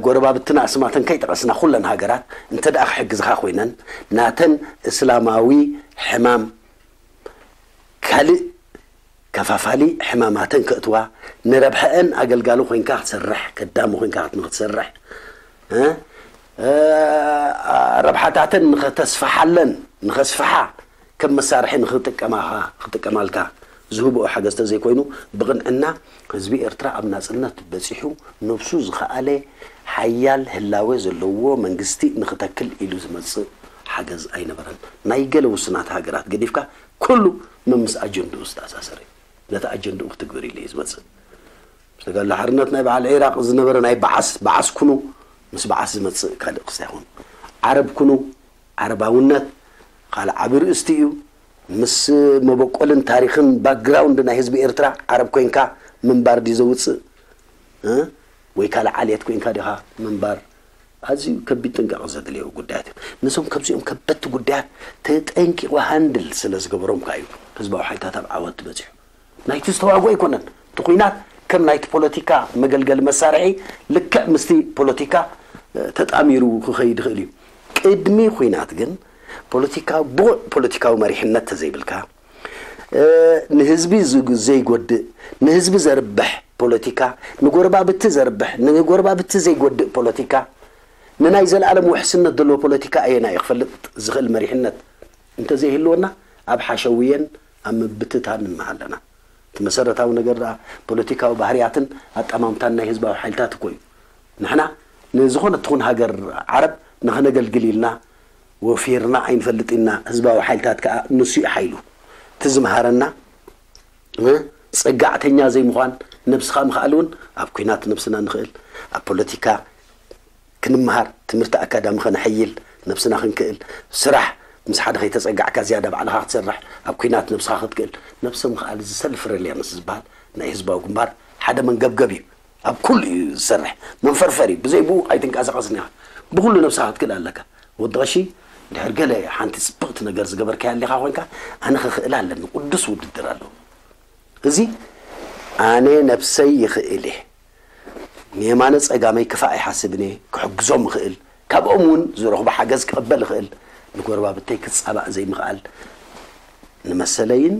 ጎረባብትና ኣስማተን ከይጠቐስና ኩለን ሃገራት እንተ ደኣ ክሕግዝኻ ኮይነን ናተን እስላማዊ ሕማም ካልእ ከፋፋሊ ሕማማተን ከእትዋ ንረብሐአን ኣገልጋሊ ኮይንካ ክትሰርሕ ከዳሚ ኮይንካ ንክትሰርሕ ረብሓታተን ንኸተስፍሓለን ንኸስፍሓ ከም መሳርሒ ንኽጥቀማኻ ክጥቀማልካ ዝህብኦ ሓገዝ ተዘይኮይኑ ብቕንዕና ህዝቢ ኤርትራ ኣብ ናጽነት በጺሑ ነብሱ ዝኸኣለ ሓያል ህላወ ዘለዎ መንግስቲ ንኽተክል ኢሉ ዝመጽእ ሓገዝ ኣይነበረን። ናይ ገለ ውሱናት ሃገራት ገዲፍካ ኩሉ መምስ ኣጀንድኡ ዝተኣሳሰረ እዩ። ነቲ ኣጀንድኡ ክትግብር ኢሉ እዩ ዝመጽእ። ምስ ተጋድሎ ሓርነት ናይ በዓል ዒራቕ ዝነበረ ናይ በዓስ በዓስ ኩኑ ምስ በዓስ ዝመጽእ ካልእ ክስታይ ይኹን ዓረብ ኩኑ ዓረባውነት ካልእ ዓቢ ርእስቲ እዩ። ምስ መበቆልን ታሪኽን ባክግራውንድ ናይ ህዝቢ ኤርትራ ዓረብ ኮይንካ ምንባር ድዩ ዘውጽእ ወይ ካልእ ዓሌት ኮይንካ ዲኻ ምንባር ኣዝዩ ከቢድ ጥንቃቐ ዘድልዮ ጉዳያት እዮም። ነዞም ከምዚኦም ከበድቲ ጉዳያት ተጠንቂቑ ሃንድል ስለ ዝገበሮም ከኣ እዩ ህዝባዊ ሓይልታት ኣብ ዓወት በጺሑ። ናይቲ ዝተዋግኦ ኣይኮነን። እቲ ኲናት ከም ናይቲ ፖለቲካ መገልገሊ መሳርሒ ልክዕ ምስቲ ፖለቲካ ተጣሚሩ ክኸይድ ይኽእል እዩ። ቅድሚ ኹናት ግን ፖለቲካ፣ ብቑዕ ፖለቲካዊ መሪሕነት ተዘይብልካ፣ እ፣ ንህዝቢ ዝግ-፣ ዘይጎድእ፣ ንህዝቢ ዘርብሕ ፖለቲካ፣ ንጎረባብቲ ዘርብሕ፣ ንጎረባብቲ ዘይጎድእ ፖለቲካ፣ ንናይ ዘለኣለም ውሕስነት ዘለዎ ፖለቲካ ኣየና እዩ ክፈልጥ ዝኽእል መሪሕነት እንተዘይህልወና፣ ኣብ ሓሸውየን ኣብ ምብትታን ንመሃለና። እቲ መሰረታዊ ነገር ደኣ ፖለቲካዊ ባህርያትን ኣጠማምታን ናይ ህዝባዊ ሓይልታት እኮ እዩ። ንሕና ንዝኾነት ትኹን ሃገር ዓረብ ንኸነገልግል ኢልና ወፊርና ኣይንፈልጥ ኢና። ህዝባዊ ሓይልታት ከኣ ንሱ እዩ ሓይሉ። እቲ ዝምሃረና፣ እ፣ ጸጋዕተኛ ዘይምዃን፣ ነብስኻ ምኽኣል እውን ኣብ ኲናት ነብስና ንኽእል፣ ኣብ ፖለቲካ ክንምሃር፣ ትምህርቲ ኣካዳሚ ከነሐይል፣ ነብስና ክንክእል፣ ስራሕ ምስ ሓደ ከይተጸጋዕካ ዝያዳ ባዕልኻ ክትሰርሕ፣ ኣብ ኲናት ነብስኻ ክትክእል፣ ነብሰ ምኽኣል እዚ ሰልፍ ሬሊያንስ ዝበሃል ናይ ህዝባዊ ግንባር ሓደ መንገብገብ እዩ። ኣብ ኩሉ እዩ ዝሰርሕ። መንፈርፈር እዩ። ብዘይ ብኡ ኣይትንቀሳቐስን ኢኻ። ብኹሉ ነብስኻ ክትክእል ኣለካ። ወዲ ቐሺ፣ ድሕር ገለ ሓንቲ ጽብቕቲ ነገር ዝገበርካያ ኣሊኻ ኮይንካ፣ ኣነ ክኽእል ኣለኒ። ቅዱስ ውድድር ኣሎ። እዚ ኣነ ነብሰይ ይኽእል እየ። ንየማነ ጸጋመይ ክፋእ ኣይሓስብን እየ። ክሕግዞም እኽእል። ካብኦም እውን ዝረኽቦ ሓገዝ ክቕበል እኽእል። ንጎረባብተይ ክጻባእ ዘይምኽኣል ንመሰለይን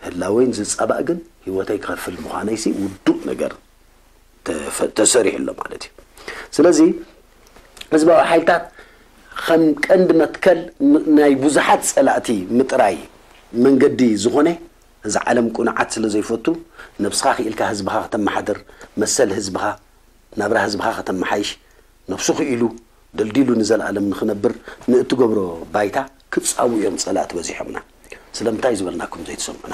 ህላወይን ዝጻባእ ግን ህይወተይ ክኸፍል ምዃነይሲ ውዱእ ነገር ተፈ-፣ ተሰሪሑ ኣሎ ማለት እዩ። ስለዚ ህዝባዊ ሓይልታት ከም ቀንዲ መትከል ም-፣ ናይ ብዙሓት ጸላእቲ ምጥራይ መንገዲ ዝኾነ፣ እዚ ዓለም ቁኑዓት ስለ ዘይፈቱ፣ ነብስኻ ክኢልካ ህዝብኻ ከተመሓድር፣ መሰል ህዝብኻ፣ ናብራ ህዝብኻ ከተመሓይሽ፣ ነብሱ ክኢሉ ደልዲሉ ንዘለኣለም ንኽነብር ንእትገብሮ ባይታ ክጻቡ እዮም ጸላእቲ በዚሖምና። ስለምንታይ ዝበልናኩም ዘይትሰምዑና?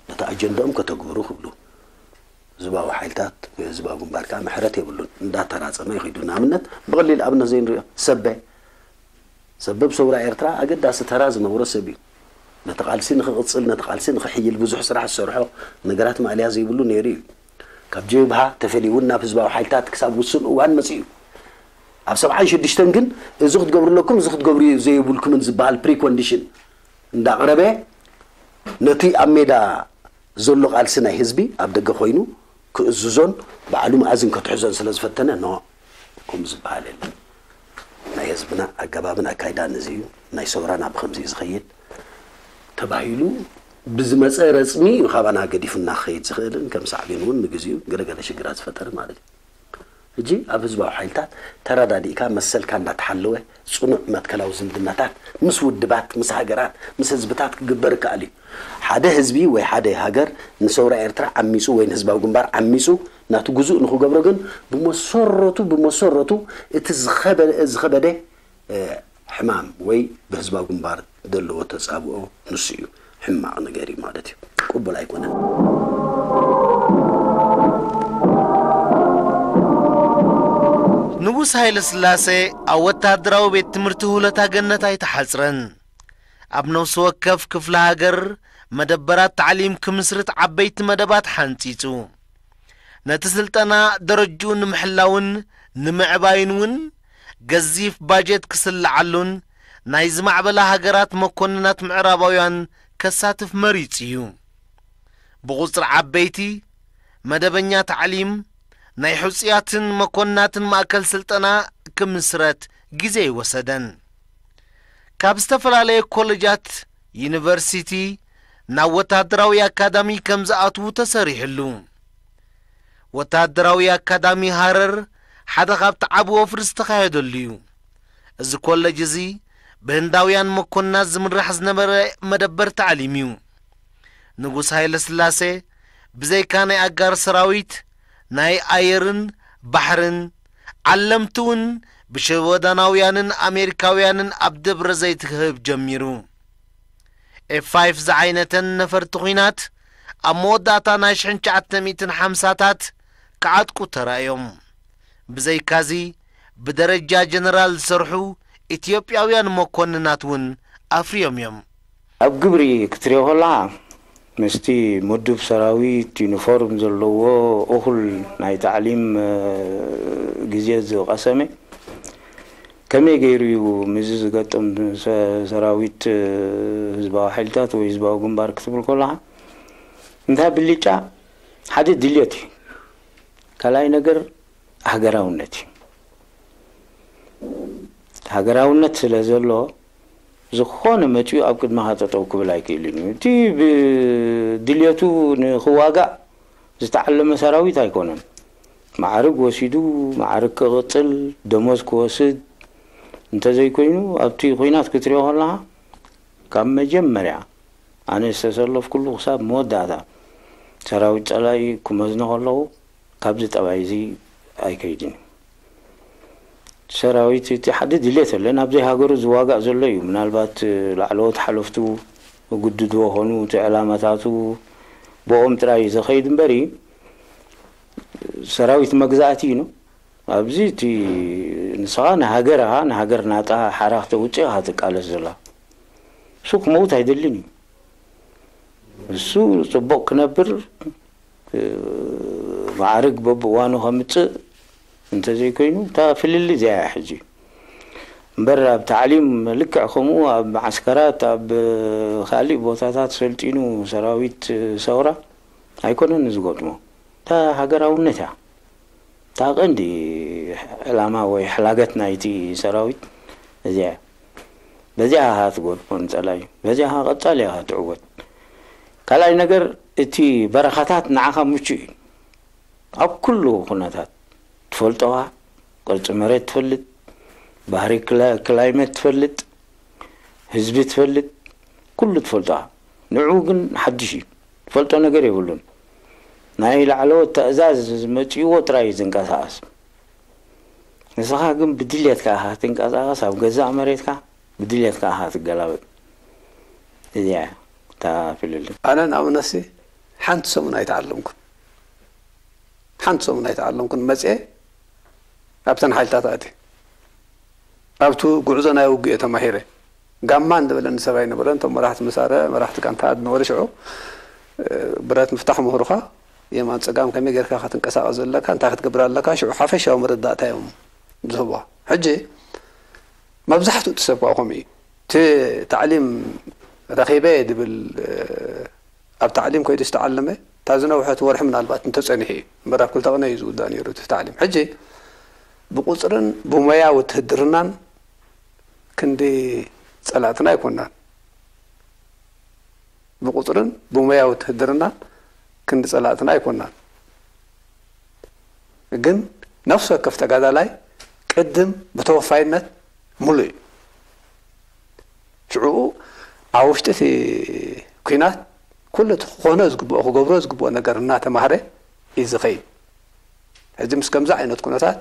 ነቲ ኣጀንዳኦም ከተግብሩ ክብሉ። ህዝባዊ ሓይልታት ወይ ህዝባዊ ግንባር ከኣ ምሕረት የብሉን። እንዳተራጸመ ይኸይዱ። ንኣብነት፣ ብቐሊል ኣብነት ዘይንሪኦ፣ ሰበ። ሰበ ኣብ ሰውራ ኤርትራ ኣገዳሲ ተራ ዝነበሮ ሰብ እዩ። ነቲ ቃልሲ ንኽቕጽል፣ ነቲ ቃልሲ ንኽሕይል ብዙሕ ስራሕ ዝሰርሖ፣ ነገራት ማእለያ ዘይብሉ ነይሩ እዩ። ካብ ጀብሃ ተፈልዩ እውን ናብ ህዝባዊ ሓይልታት ክሳብ ውሱን እዋን መጺኡ እዩ። ኣብ ሰብዓን ሽዱሽተን ግን እዚ ክትገብሩ ኣለኩም፣ እዚ ክትገብሩ ዘይብልኩምን ዝበሃል ፕሪኮንዲሽን እንዳቕረበ ነቲ ኣብ ሜዳ ዘሎ ቃልሲ ናይ ህዝቢ ኣብ ደገ ኮይኑ ክእዝዞን ባዕሉ መኣዝን ከትሕዞን ስለ ዝፈተነ፣ ኖ፣ ከምኡ ዝበሃል የለን። ናይ ህዝብና ኣገባብን ኣካይዳን እዚ እዩ፣ ናይ ሰውራና ብኸምዚ እዩ ዝኸይድ ተባሂሉ ብዝመጸ ረጽሚ እዩ ካባና ገዲፉና ክኸይድ ዝኽእልን ከም ሳዕቤን እውን ንግዚኡ ገለገለ ሽግራት ዝፈጠረ ማለት እዩ። ሕጂ ኣብ ህዝባዊ ሓይልታት ተረዳዲእካ መሰልካ እንዳተሓለወ ጽኑዕ መትከላዊ ዝምድናታት ምስ ውድባት፣ ምስ ሃገራት፣ ምስ ህዝብታት ክግበር ይከኣል እዩ። ሓደ ህዝቢ ወይ ሓደ ሃገር ንሰውራ ኤርትራ ዓሚጹ ወይ ንህዝባዊ ግንባር ዓሚጹ ናቱ ግዙእ ንኽገብሮ ግን ብመሰረቱ፣ ብመሰረቱ እቲ ዝኸበ-፣ ዝኸበደ፣ እ፣ ሕማም ወይ ብህዝባዊ ግንባር ዘለዎ ተጻብኦ ንሱ እዩ። ሕማቕ ነገር እዩ ማለት እዩ። ቅቡል ኣይኮነን። ንጉስ ሃይለ ስላሴ ኣብ ወተሃደራዊ ቤት ትምህርቲ ሁለታ ገነት ኣይተሓጽረን። ኣብ ነፍሲ ወከፍ ክፍለ ሃገር መደበራት ታዕሊም ክምስርት ዓበይቲ መደባት ሓንጺጹ። ነቲ ስልጠና ደረጅኡ ንምሕላውን ንምዕባይን እውን ገዚፍ ባጀት ክስልዓሉን ናይ ዝማዕበላ ሃገራት መኮንናት ምዕራባውያን ከሳትፍ መሪጹ እዩ። ብቑጽሪ ዓበይቲ መደበኛ ታዕሊም ናይ ሕጹያትን መኮንናትን ማእከል ስልጠና ክምስረት ግዜ ኣይወሰደን። ካብ ዝተፈላለየ ኮለጃት፣ ዩኒቨርሲቲ ናብ ወተሃደራዊ ኣካዳሚ ከም ዝኣትዉ ተሰሪሕሉ። ወተሃደራዊ ኣካዳሚ ሃረር ሓደ ካብቲ ዓቢ ወፍሪ ዝተኻየደሉ እዩ። እዚ ኮለጅ እዚ ብህንዳውያን መኮንናት ዝምራሕ ዝነበረ መደበር ታዕሊም እዩ። ንጉስ ሃይለ ስላሴ ብዘይካ ናይ ኣጋር ሰራዊት፣ ናይ ኣየርን ባሕርን ዓለምቲ እውን ብሽወዳናውያንን ኣሜሪካውያንን ኣብ ደብረ ዘይት ክህብ ጀሚሩ። ኤፍ ፋይፍ ዝዓይነተን ነፈርቲ ኲናት ኣብ መወዳእታ ናይ ሽሕን ትሽዓተ ሚእትን ሓምሳታት ክዓጥቁ ተራእዮም። ብዘይካዚ ብደረጃ ጀነራል ዝሰርሑ ኢትዮጵያውያን መኮንናት እውን ኣፍርዮም እዮም። ኣብ ግብሪ ክትሪኦ ከለኻ ምስቲ ምዱብ ሰራዊት ዩኒፎርም ዘለዎ እኹል ናይ ታዕሊም፣ እ፣ ግዜ ዝቐሰመ ከመይ ገይሩ እዩ ምስዚ ዝገጥም ሰ-፣ ሰራዊት፣ እ፣ ህዝባዊ ሓይልታት ወይ ህዝባዊ ግንባር ክትብል ከለኻ እንታይ ብልጫ ሓደ ድልየት እዩ። ካልኣይ ነገር ሃገራውነት እዩ። ሃገራውነት ስለ ዘሎ ዝኾነ መፂኡ ኣብ ቅድመኻ ጠጠው ክብል ኣይክእልን እዩ። እቲ ብድልየቱ ንክዋጋእ ዝተዓለመ ሰራዊት ኣይኮነን። ማዕርግ ወሲዱ ማዕርግ ክቕፅል ደሞዝ ክወስድ እንተዘይኮይኑ ኣብቲ ኩናት ክትሪኦ ከለኻ ካብ መጀመርያ ኣነ ዝተሰለፍኩሉ ክሳብ መወዳእታ ሰራዊት ፀላኢ ክመዝኖ ከለኹ ካብዚ ጠባይ እዚ ኣይከይድን። ሰራዊት እቲ ሓደ ድሌት ኣለ ናብ ዘይሃገሩ ዝዋጋእ ዘሎ እዩ። ምናልባት ላዕለዎት ሓለፍቱ ግድድዎ ኾኑ እቲ ዕላማታቱ ብኦም ጥራይ እዩ ዘኸይድ እምበሪ ሰራዊት መግዛእቲ እዩ። ኣብዚ እቲ ንስኻ ንሃገር ኢኻ፣ ንሃገር ናጻ ሓራ ክተውፅእ ኢኻ ትቃለስ ዘላ። እሱ ክመውት ኣይደልን እዩ። እሱ ፅቡቕ ክነብር ማዕርግ በብእዋኑ ከምፅእ እንተዘይኮይኑ እታ ፍልልይ እዚኣ እያ ሕጂ። እምበር ኣብ ታዕሊም ልክዕ ከምኡ ኣብ መዓስከራት ኣብ ካሊእ ቦታታት ሰልጢኑ ሰራዊት ሰውራ ኣይኮነን ዝገጥሞ። እታ ሃገራውነት እያ እታ ቀንዲ ዕላማ ወይ ሕላገት ናይቲ ሰራዊት እዚኣ እያ። በዚኣ ኢኻ ትጎድፎ ንፀላኢ፣ በዚኣ ኢኻ ቀፃሊ ኢኻ ትዕወት። ካልኣይ ነገር እቲ በረኻታት ንዓኻ ምቹእ እዩ። ኣብ ኩሉ ኩነታት ትፈልጦኻ፣ ቅርፂ መሬት ትፈልጥ፣ ባህሪ ክላ- ክላይመት ትፈልጥ፣ ህዝቢ ትፈልጥ፣ ኩሉ ትፈልጦኻ። ንዕኡ ግን ሓድሽ እዩ፣ ትፈልጦ ነገር የብሉን። ናይ ላዕለዎት ትእዛዝ መፂእዎ ጥራይ እዩ ዝንቀሳቐስ። ንስኻ ግን ብድልየትካ ኢኻ ትንቀሳቐስ ኣብ ገዛእ መሬትካ፣ ብድልየትካ ኢኻ ትገላበጥ። እዚኣ እያ እታ ፍልልይ። ኣነ ንኣብነትሲ ሓንቲ ሰሙን ኣይተዓለምኩን። ሓንቲ ሰሙን ኣይተዓለምኩን። መፅኤ ኣብተን ሓይልታት ኣትየ። ኣብቲ ጉዕዞ ናይ ውግእ እየ ተማሂረ። ጋማ እንዳበለኒ ሰብ ኣይነበረን። እቶም መራሕቲ መሳርዕ፣ መራሕቲ ጋንታታት ነበሩ ሽዑ። ብረት ምፍታሕ ምሁርኻ የማን ጸጋም ከመይ ጌርካ ክትንቀሳቐስ ዘለካ፣ እንታይ ክትገብር ኣለካ፣ ሽዑ ሓፈሻዊ መረዳእታ እዮም ዝህቡኻ። ሕጂ መብዛሕትኡ እቲ ሰብ ከኣ ከምኡ እዩ። እቲ ታዕሊም ረኺበ እየ ድብል፣ ኣብ ታዕሊም ከይዱ ዝተዓለመ፣ እታ ዝነውሐት ወርሒ ምናልባት እንተጸኒሑ እዩ። እምበር ኣብ ክልተ ቅነ እዩ ዝውዳእ ነይሩ እቲ ታዕሊም። ሕጂ ብቁጽርን ብሞያ ውትህድርናን ክንዲ ጸላእትና ኣይኮናን። ብቁጽርን ብሞያ ውትህድርናን ክንዲ ጸላእትና ኣይኮናን። ግን ነፍሲ ወከፍ ተጋዳላይ ቅድም ብተወፋይነት ሙሉእ እዩ። ሽዑኡ ኣብ ውሽጢ እቲ ኲናት ኩሉ እቲ ክኾኖ ዝግብኦ፣ ክገብሮ ዝግብኦ ነገር እናተማህረ እዩ ዝኸይድ። ሕጂ ምስ ከምዚ ዓይነት ኩነታት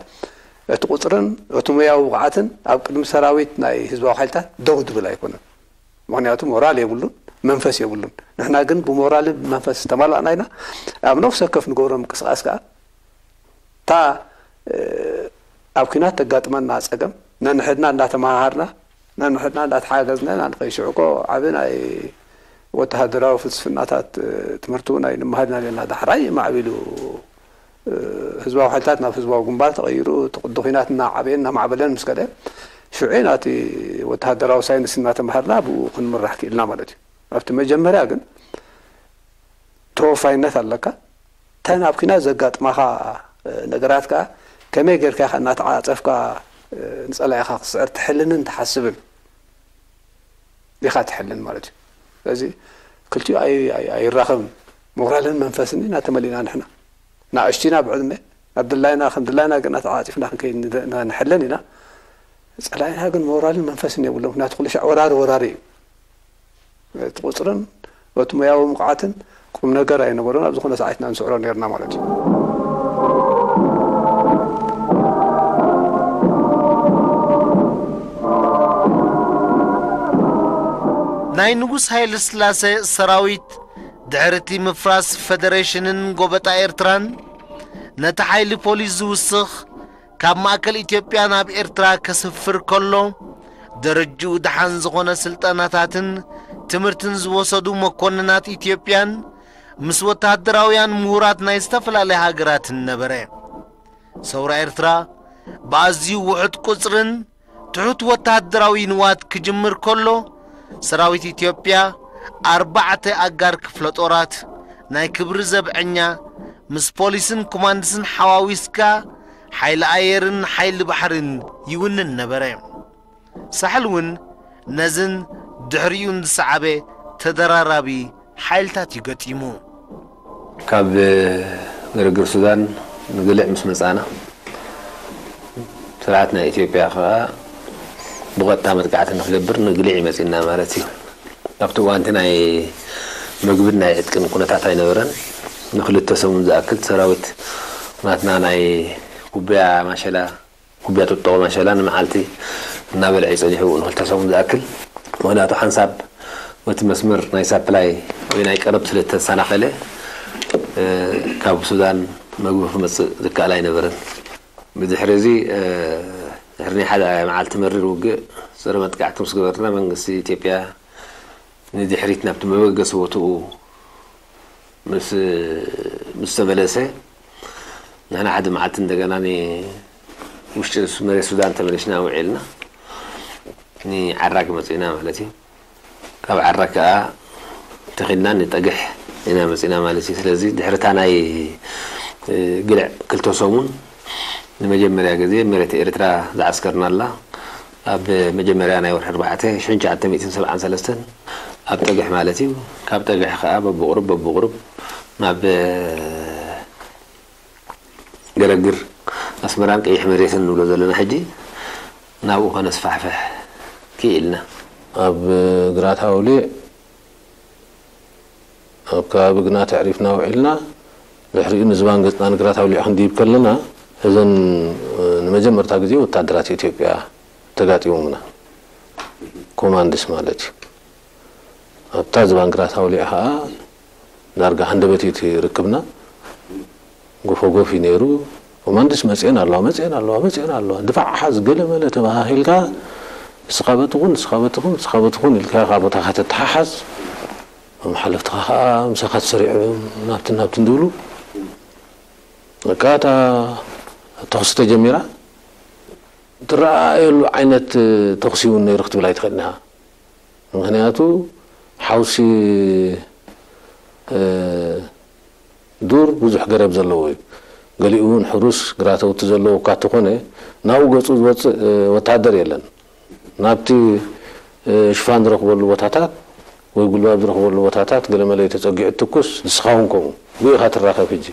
እቲ ቁጽርን እቲ ሞያዊ ብቕዓትን ኣብ ቅድሚ ሰራዊት ናይ ህዝባዊ ሓይልታት ደው ዝብል ኣይኮነን። ምኽንያቱ ሞራል የብሉን፣ መንፈስ የብሉን። ንሕና ግን ብሞራልን ብመንፈስ ዝተማላእና ኢና። ኣብ ነፍሲ ወከፍ ንገብሮ ምንቅስቓስ ከኣ እታ ኣብ ኲናት ተጋጥመና ጸገም ነንሕድና እንዳተመሃሃርና ነንሕድና እንዳተሓገዝና ኢና ንኸይድ። ሽዑ እኮ ዓቢ ናይ ወተሃደራዊ ፍልስፍናታት ትምህርቲ እውን ኣይንመሃር ኢና ነርና። ዳሕራይ ማዕቢሉ ህዝባዊ ሓይልታት ናብ ህዝባዊ ግንባር ተቐይሩ፣ እቲ ቅዲ ኲናት እናዓበየን እናማዕበለን ምስ ከደ፣ ሽዑ ኢና እቲ ወተሃደራዊ ሳይንስ እናተምሃርና ብኡ ክንምራሕ ክኢልና ማለት እዩ። ኣብቲ መጀመርያ ግን ተወፋይነት ኣለካ። እተን ኣብ ኲናት ዘጋጥማኻ ነገራት ከኣ ከመይ ጌርካ ኢኻ እናተዓጸፍካ ንጸላኢኻ ክትስዕር ትሕልንን ትሓስብን ኢኻ ትሕልን ማለት እዩ። ስለዚ ክልቲኡ ኣይ- ኣይ- ኣይራኸብን። ሞራልን መንፈስን ኢና ተመሊእና ንሕና። ንኣሽቱ ኢና ብዕድመ፣ ኣብ ድላይና ከም ድላይና ገና ተዓጺፍና ክንከይድ ንደ- ንሕልን ኢና። ጸላኢና ግን ሞራልን መንፈስን የብሎም። ምክንያቱ ኩሉ ሻዕ ወራሪ ወራሪ እዩ። እቲ ቁጽርን እቲ ሞያዊ ብቕዓትን ቁም ነገር ኣይነበሮን። ኣብ ዝኾነ ሰዓት ኢና ንስዕሮ ነርና ማለት እዩ። ናይ ንጉስ ሃይለ ስላሴ ሰራዊት ድሕሪ እቲ ምፍራስ ፈደሬሽንን ጎበጣ ኤርትራን ነቲ ሓይሊ ፖሊስ ዝውስኽ ካብ ማእከል ኢትዮጵያ ናብ ኤርትራ ከስፍር ከሎ ደረጅኡ ደሓን ዝኾነ ስልጠናታትን ትምህርትን ዝወሰዱ መኮንናት ኢትዮጵያን ምስ ወተሃደራውያን ምሁራት ናይ ዝተፈላለያ ሃገራትን ነበረ። ሰውራ ኤርትራ ብኣዝዩ ውሑድ ቁጽርን ትሑት ወተሃደራዊ ንዋት ክጅምር ከሎ ሰራዊት ኢትዮጵያ ኣርባዕተ ኣጋር ክፍለ ጦራት ናይ ክብሪ ዘብዐኛ ምስ ፖሊስን ኮማንድስን ሓዋዊስካ ሓይሊ ኣየርን ሓይሊ ባሕርን ይውንን ነበረ። ሳሕል እውን ነዝን ድሕሪኡን ዝሰዓበ ተደራራቢ ሓይልታት እዩ ገጢሙ። ካብ ግርግር ሱዳን ንግልዕ ምስ መጻና፣ ስርዓት ናይ ኢትዮጵያ ከኣ ብቐጥታ መጥቃዕቲ ንክገብር ንግልዕ ይመጺና ማለት እዩ። ኣብቲ እዋንቲ ናይ ምግብን ናይ ዕጥቅን ኩነታት ኣይነበረን። ንክልተ ሰሙን ዝኣክል ሰራዊት ናትና ናይ ኩብያ ማሸላ ኩብያ ጥጥቖ ማሸላ ንመዓልቲ እናበልዐ እዩ ጸኒሑ ንክልተ ሰሙን ዝኣክል። ምኽንያቱ ሓንሳብ እቲ መስመር ናይ ሳፕላይ ወይ ናይ ቀረብ ስለ ዝተሰናኸለ፣ ካብ ሱዳን መግቢ ክመጽእ ዝከኣል ኣይነበረን። ብድሕሪ እዚ፣ ድሕሪ ናይ ሓደ መዓልቲ መሪር ውግእ፣ ጸረ መጥቃዕቲ ምስ ገበርና፣ መንግስቲ ኢትዮጵያ ንድሕሪት ናብቲ መበገሲ ቦትኡ ምስ ምስ ተመለሰ፣ ንሕና ሓደ መዓልቲ እንደገና ንውሽጢ መሬት ሱዳን ተመሊስና ውዒልና፣ ንዓራግ መጺእና ማለት እዩ። ካብ ዓራግ ከኣ ተኺልና ንጠግሕ ኢና መጺእና ማለት እዩ። ስለዚ ድሕሪ እታ ናይ ግልዕ ክልተ ሰሙን ንመጀመርያ ግዜ መሬት ኤርትራ ዝዓስከርናላ ኣብ መጀመርያ ናይ ወርሒ ኣርባዕተ ሽሕን ትሽዓተ ሚእትን ሰብዓን ሰለስተን ኣብ ጠግሕ ማለት እዩ። ካብ ጠግሕ ከኣ በብቑሩብ በብቑሩብ ናብ ገረግር ኣስመራን ቀይሕ መሬትን ንብሎ ዘለና ሕጂ ናብኡ ከነስፋሕፍሕ ክኢልና። ኣብ ግራት ኣውሊዕ ኣብ ከባቢ ግናት ኣዕሪፍና ውዒልና፣ ድሕሪኡ ንዝባን ገጽና ንግራት ኣውሊዕ ክንድይብ ከለና፣ እዘን ንመጀመርታ ግዜ ወታደራት ኢትዮጵያ ተጋጢሞምና። ኮማንድስ ማለት እዩ። ኣብታ ዝባን ግራት ኣውሊዕ ኸኣ ዳርጋ ሃንደበት እዩ እቲ ርክብና። ጎፎጎፍ እዩ ነይሩ። ኮማንድስ መጽኤን ኣለዋ፣ መጽኤን ኣለዋ፣ መጽኤን ኣለዋ። ድፋዕ ሓዝ ገለ መለ ተበሃሂልካ፣ ንስኻ በትኹን፣ ንስኻ በትኹን፣ ንስኻ በትኹን ኢልካ ካብ ቦታኻ ተተሓሓዝ። መሓለፍትኻ ኸኣ ምሳኻ ተሰሪዖም ናብትን ናብትን ድብሉ። በቃ እታ ተኹሲ ተጀሚራ። ትረኣየሉ ዓይነት ተኹሲ እውን ነይሩ ክትብል ኣይትኽእልን ኢኻ። ምኽንያቱ ሓውሲ ዱር ብዙሕ ገረብ ዘለዎ እዩ። ገሊኡ እውን ሕሩስ ግራተውቲ ዘለዎ እኳ እንተኾነ ናብኡ ገጹ ዝወጽእ ወታደር የለን። ናብቲ ሽፋን ዝረኽበሉ ቦታታት ወይ ጉልባብ ዝረኽበሉ ቦታታት ገለመለ እዩ ተጸጊዑ ትኩስ ንስኻ እውን ከምኡ ብኡ ኢኻ ትራኸብ። ሕጂ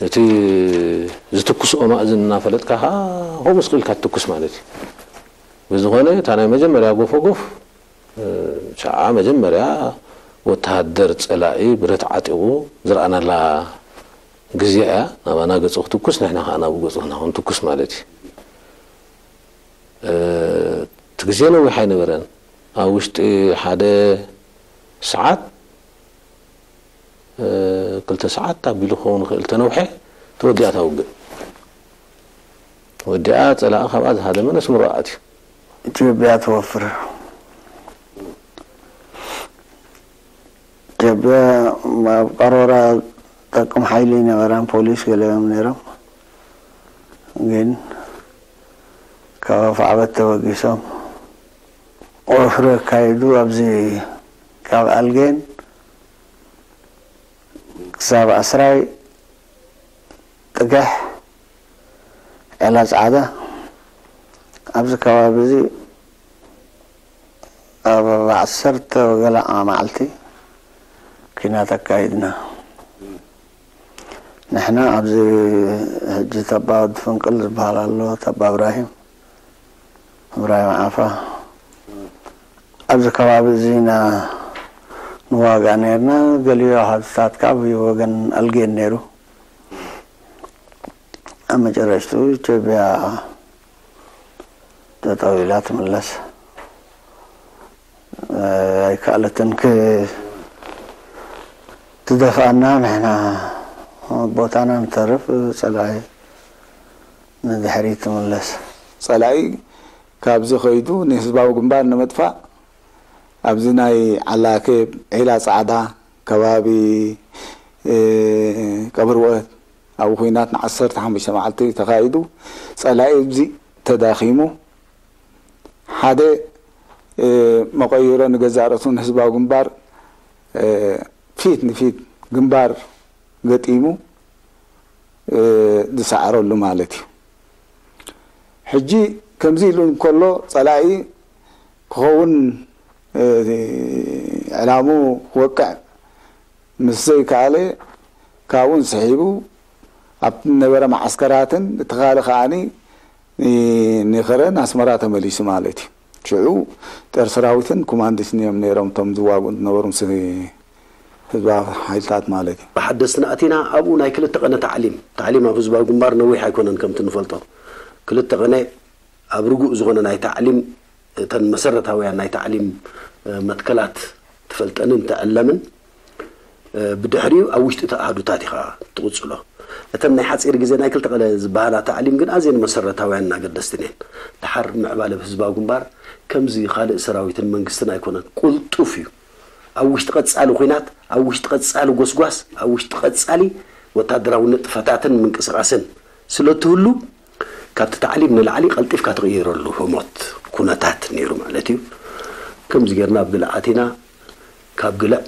እቲ ዝትኩስኦ ማእዝን እናፈለጥካ ከዓ ከምኡ ስቕ ኢልካ ትትኩስ ማለት እዩ። ብዝኾነ እታ ናይ መጀመርያ ጎፎጎፍ ሸዓ መጀመርያ ወተሃደር ጸላኢ ብረት ዓጢቑ ዝረኣናላ ግዜ እያ። ናባና ገጹ ክትኩስ ንሕና ከዓ ናብኡ ገጹ ክንትኩስ ማለት እዩ። እቲ ግዜ ነዊሕ ኣይነበረን። ኣብ ውሽጢ ሓደ ሰዓት ክልተ ሰዓት ኣቢሉ ክኸውን ይኽእል ተነውሐ። ተወዲኣ እታ ውግእ ወዲኣ ጸላኢ ካብኣ ዝሃደመ ነስምሮ ኣትዩ። ኢትዮጵያ ትወፍር። ኢትዮጵያ ኣብ ቀሮራ ጠቅም ሓይሊ ነበራን ፖሊስ ገለ እዮም ነይሮም። ግን ካብ ኣፋዕበት ተበጊሶም ወፍሪ ኣካይዱ ኣብዚ ካብ ኣልጌን ክሳብ ኣስራይ ጥገሕ ዒላ ጻዕዳ ኣብዚ ከባቢ እዚ ኣብ ዓሰርተ ገለ መዓልቲ ኲናት ኣካይድና። ንሕና ኣብዚ ሕጂ ተባ ወዲ ፍንቅል ዝበሃል ኣሎ፣ ተባ እብራሂም፣ እብራሂም ዓፋ፣ ኣብዚ ከባቢ እዚ ኢና ንዋጋእ ነይርና። ገሊኡ ሃብትታት ከዓ ብወገን ኣልጌን ነይሩ። ኣብ መጨረሽትኡ ኢትዮጵያ ጠጠው ኢላ ትምለስ ኣይከኣለትን። ትደፍኣና፣ ንሕና ቦታና ንተርፍ፣ ጸላኢ ንድሕሪት ትምለስ። ጸላኢ ካብዚ ከይዱ ንህዝባዊ ግንባር ንምጥፋእ ኣብዚ ናይ ዓላከብ ዒላ ጻዕዳ ከባቢ ቀብሪ ወአት ኣብኡ ኹናት ንዓሰርተ ሓሙሽተ መዓልቲ ተኻይዱ። ጸላኢ ኣብዚ ተዳኺሙ ሓደ መቐይሮ ንገዛእ ርእሱ ንህዝባዊ ግንባር ፊት ንፊት ግንባር ገጢሙ ዝሰዓረሉ ማለት እዩ። ሕጂ ከምዚ ኢሉ እንከሎ ጸላኢ ክኸውን፣ እ፣ ዕላሙ ክወቅዕ ምስ ዘይከኣለ፣ ካብኡ ስሒቡ ኣብ ነበረ መዓስከራትን እቲ ካልእ ከኣኒ ኒ-፣ ንኸረን ኣስመራ ተመሊሱ ማለት እዩ። ሽዑ ጦር ሰራዊትን ኮማንዲስን እዮም ነይሮም እቶም ዝዋግኡ ዝነበሩ ምስ ህዝባዊ ሓይልታት ማለት እዩ። ብሓደስትና ኣቲና ኣብኡ ናይ ክልተ ቀነ ታዕሊም፣ ታዕሊም ኣብ ህዝባዊ ግንባር ነዊሕ ኣይኮነን ከምቲ ንፈልጦ። ክልተ ቀነ ኣብ ርጉእ ዝኾነ ናይ ታዕሊም፣ እተን መሰረታውያን ናይ ታዕሊም፣ እ፣ መትከላት ትፈልጠንን ትዕለምን። እ፣ ብድሕሪኡ ኣብ ውሽጢ እቲ ኣሃዱታት ኢኻ ትቕጽሎ። እተን ናይ ሓጺር ግዜ ናይ ክልተ ቀለ ዝበሃላ ታዕሊም ግን ኣዝየን መሰረታውያን ኣገደስትን እየን። ደሓር ምዕባለ ህዝባዊ ግንባር ከምዚ ካልእ ሰራዊትን መንግስትን ኣይኮነን፣ ቅልጡፍ እዩ። ኣብ ውሽጢ ቀጻሊ ኲናት፣ ኣብ ውሽጢ ቀጻሊ ጎስጓስ፣ ኣብ ውሽጢ ቀጻሊ ወታደራዊ ንጥፈታትን ምንቅስቓስን ስለ እትህሉ፣ ካብቲ ታዕሊም ንላዕሊ ቀልጢፍካ ትቕይረሉ ህሞት ኩነታት ነይሩ ማለት እዩ። ከምዚ ጌርና ኣብ ግልዕ ኣቲና፣ ካብ ግልዕ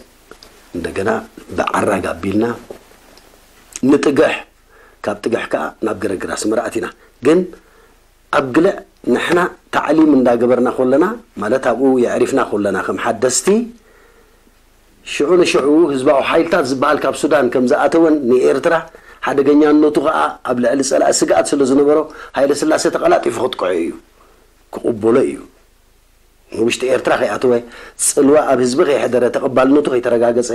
እንደገና ብዓራግ ኣቢልና ንጥግሕ፣ ካብ ጥግሕ ከኣ ናብ ግርግር ኣስመራ ኣቲና። ግን ኣብ ግልዕ ንሕና ታዕሊም እንዳገበርና ኮለና፣ ማለት ኣብኡ የዕሪፍና ኮለና ከም ሓደስቲ፣ ሽዑ ንሽዑ ህዝባዊ ሓይልታት ዝበሃል ካብ ሱዳን ከም ዝኣተወን ንኤርትራ ሓደገኛነቱ ከኣ ኣብ ልዕሊ ጸላኢ ስግኣት ስለ ዝነበሮ፣ ሃይለ ስላሴ ተቐላጢፉ ክጥቅዖ እዩ፣ ክቕበሎ እዩ። ንውሽጢ ኤርትራ ከይኣተወ፣ ጽልዋ ኣብ ህዝቢ ከይሕደረ፣ ተቐባልነቱ ከይተረጋገጸ፣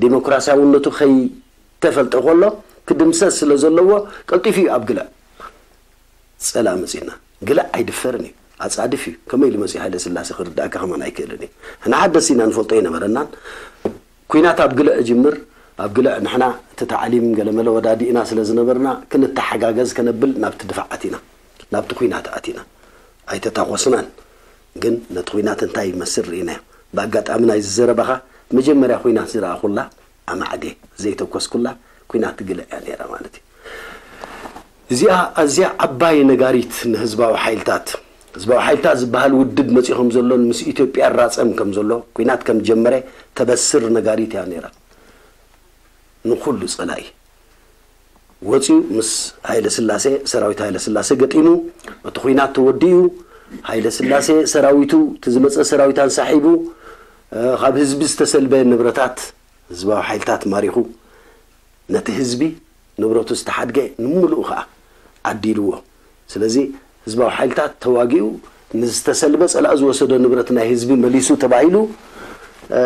ዲሞክራሲያውነቱ ከይተፈልጠ ከሎ፣ ክድምሰስ ስለ ዘለዎ፣ ቀልጢፉ እዩ ኣብ ግልዕ ጸላኢ መጺእና። ግልዕ ኣይድፈርን እዩ፣ ኣጻድፍ እዩ። ከመይ ኢሉ መጺኡ ሃይለ ስላሴ ክርድኣካ ከማን ኣይክእልን እዩ። ንሕና ሓደስቲ ኢና፣ ንፈልጦ ኣይነበረናን። ኲናት ኣብ ግልዕ ይጅምር። ኣብ ግልዕ ንሕና እቲ ታዕሊም ገለመለ ወዳዲእና ስለ ዝነበርና፣ ክንተሓጋገዝ ከነብል ናብቲ ድፋዕ ኣቲና፣ ናብቲ ኲናት ኣቲና። ኣይተታኾስናን፣ ግን ነቲ ኲናት እንታይ ይመስል ርኢናዮ። ብኣጋጣሚ ናይዚ ዘረባኻ፣ መጀመርያ ኲናት ዝረኣኹላ ኣማዕድየ ዘይተኮስኩላ ኲናት ግልዕ እያ ነይራ ማለት እዩ። እዚኣ ኣዝያ ዓባይ ነጋሪት ንህዝባዊ ሓይልታት፣ ህዝባዊ ሓይልታት ዝበሃል ውድብ መጺኡ ከም ዘሎን ምስ ኢትዮጵያ ይራጸም ከም ዘሎ፣ ኲናት ከም ጀመረ ተበስር ነጋሪት እያ ነይራ። ንኹሉ ጸላኢ ወጺኡ ምስ ሃይለ ስላሴ፣ ሰራዊት ሃይለ ስላሴ ገጢሙ፣ እቲ ኲናት ተወዲኡ፣ ሃይለ ስላሴ ሰራዊቱ፣ እቲ ዝመጸ ሰራዊት ኣንሳሒቡ፣ እ፣ ካብ ህዝቢ ዝተሰልበ ንብረታት ህዝባዊ ሓይልታት ማሪኹ፣ ነቲ ህዝቢ ንብረቱ ዝተሓድገ ንምሉኡ ኸኣ ዓዲልዎ። ስለዚ ህዝባዊ ሓይልታት ተዋጊኡ ንዝተሰልበ፣ ጸላኢ ዝወሰዶ ንብረት ናይ ህዝቢ መሊሱ ተባሂሉ፣ እ፣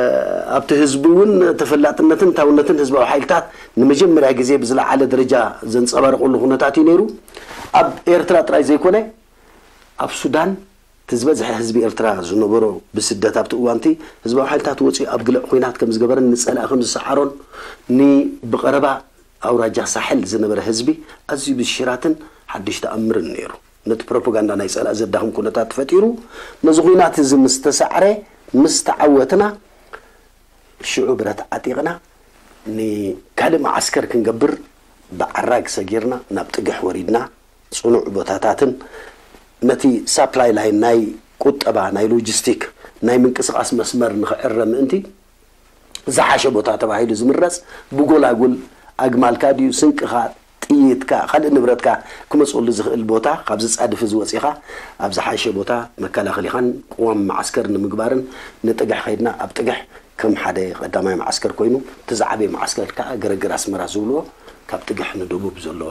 ኣብቲ ህዝቢ እውን ተፈላጥነትን ታውነትን ህዝባዊ ሓይልታት ንመጀመርያ ግዜ ብዝለዓለ ደረጃ ዘንጸባረቐሉ ኩነታት እዩ ነይሩ። ኣብ ኤርትራ ጥራይ ዘይኮነ፣ ኣብ ሱዳን እቲ ዝበዝሐ ህዝቢ ኤርትራ ዝነበሮ ብስደት ኣብቲ እዋንቲ ህዝባዊ ሓይልታት ወጺኡ ኣብ ግልዕ ኲናት ከም ዝገበረን ንጸላኢ ከም ዝሰዓሮን ንብቐረባ ኣውራጃ ሳሕል ዝነበረ ህዝቢ ኣዝዩ ብሽራትን ሓድሽ ተኣምርን ነይሩ። ነቲ ፕሮፓጋንዳ ናይ ጸላኢ ዘዳኽም ኩነታት ተፈጢሩ። ነዚ ኲናት እዚ ምስ ተሳዕረ፣ ምስ ተዓወትና፣ ሽዑ ብረት ዓጢቕና ንካልእ መዓስከር ክንገብር ብዓራግ ሰጊርና ናብ ጥግሕ ወሪድና። ጽኑዕ ቦታታትን ነቲ ሳፕላይ ላይን ናይ ቁጠባ፣ ናይ ሎጂስቲክ፣ ናይ ምንቅስቓስ መስመር ንኽዕረ ምእንቲ ዝሓሸ ቦታ ተባሂሉ ዝምረጽ ብጎላጉል ኣግማልካ ድዩ ስንቅኻ ጥይትካ ካልእ ንብረትካ ክመጽወሉ ዝኽእል ቦታ ካብ ዝጻድፍ እዚ ወጺኻ ኣብ ዝሓሸ ቦታ መከላኸሊኻን ቅዋም መዓስከር ንምግባርን ንጥግሕ ኸይድና ኣብ ጥግሕ ከም ሓደ ቀዳማይ መዓስከር ኮይኑ እቲ ዝዓበየ መዓስከር ከዓ ገረገር ኣስመራ ዝብልዎ ካብ ጥግሕ ንደቡብ ዘሎ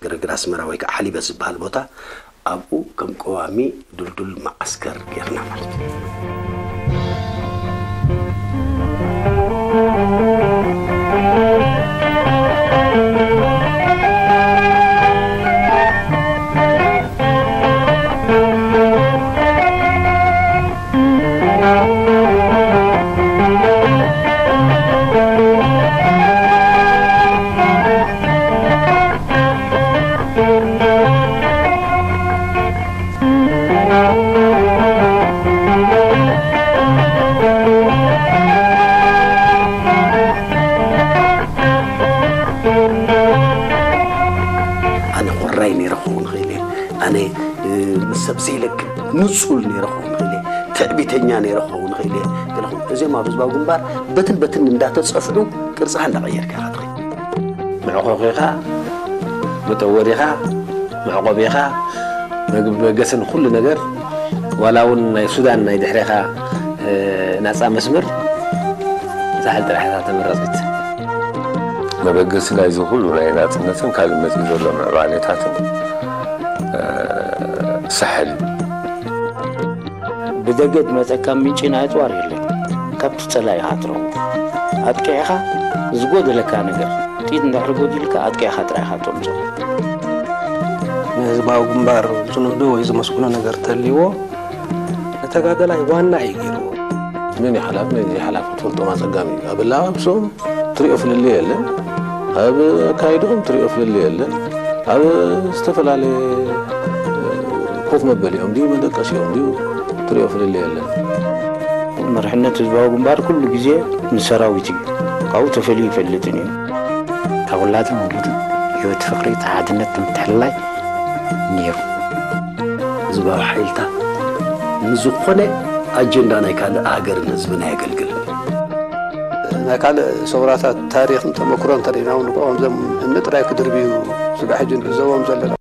ገረገር ኣስመራ ወይ ከዓ ሓሊበት ዝበሃል ቦታ ኣብኡ ከም ቀዋሚ ድልዱል መዓስከር ጌርና ማለት እዩ። ኣነ ኮራይ ነይረ ክኸውን ይኽእል እየ። ኣነ፣ እ፣ ንሰብ ዘይለቅብ ንጹል ነይረ ክኸውን ይኽእል እየ። ትዕቢተኛ ነይረ ክኸውን ይኽእል እየ። ገለ ክኸውን፣ እዚኦም ኣብ ህዝባዊ ግንባር በትን በትን እንዳተጸፍዑ ቅርጽኻ እንዳቐየርካ ኢኻ ትኸይድ። መዕቆኺኻ፣ መጠወሪኻ፣ መዕቆቢኻ፣ መበገሲ ንኹሉ ነገር፣ ዋላ እውን ናይ ሱዳን ናይ ድሕሬኻ ናፃ መስመር ሳሕል ጥራሕ እያ ተመረፅት። መበገሲ ናይዚ ኩሉ ናይ ናፅነትን ካልእ መፅኢ ዘሎ ምዕባሌታትን ሳሕል እዩ። ብደገ ዝመፀካ ምንጪ ናይ ኣፅዋር የለን። ካብቲ ፀላኢኻ ትረኽቦ ኣጥቂዕኻ ዝጎደለካ ነገር ጥይት እንድሕር ጎዲልካ ኣጥቂዕኻ ጥራይኻ ተምፅኦ። ንህዝባዊ ግንባር ዝንህዶ ወይ ዝመስግኖ ነገር ተልይዎ ንተጋደላይ ዋና እዩ ገይርዎ። መን ይሓላፍ መን ዘይሓላፍ ክትፈልጦም ኣፀጋሚ እዩ። ኣብ ኣላባብሶም ትሪኦ ፍልልይ የለን። ኣብ ኣካይድኦም ትሪኦ ፍልልይ የለን። ኣብ ዝተፈላለየ ኮፍ መበሊኦም ድዩ መደቀሲኦም ድዩ ትሪኦ ፍልልይ የለን። መርሕነት ህዝባዊ ግንባር ኩሉ ግዜ ንሰራዊት እዩ። ካብኡ ተፈልዩ ይፈልጥን እዩ። ካብ ውላድን ውሉድን ህይወት ፍቕሪ፣ ሓድነት ንምትሕልላይ ነይሩ። ህዝባዊ ሓይልታት ንዝኾነ ኣጀንዳ ናይ ካልእ ሃገርን ህዝብን ኣየገልግልን። ናይ ካልእ ሰውራታት ታሪኽን ተመክሮ እንተሪእና እውን እኮ ከምዞም እምኒ ጥራይ ክድርብዩ ስጋዕ ሕጂ ንዕዘቦም ዘለና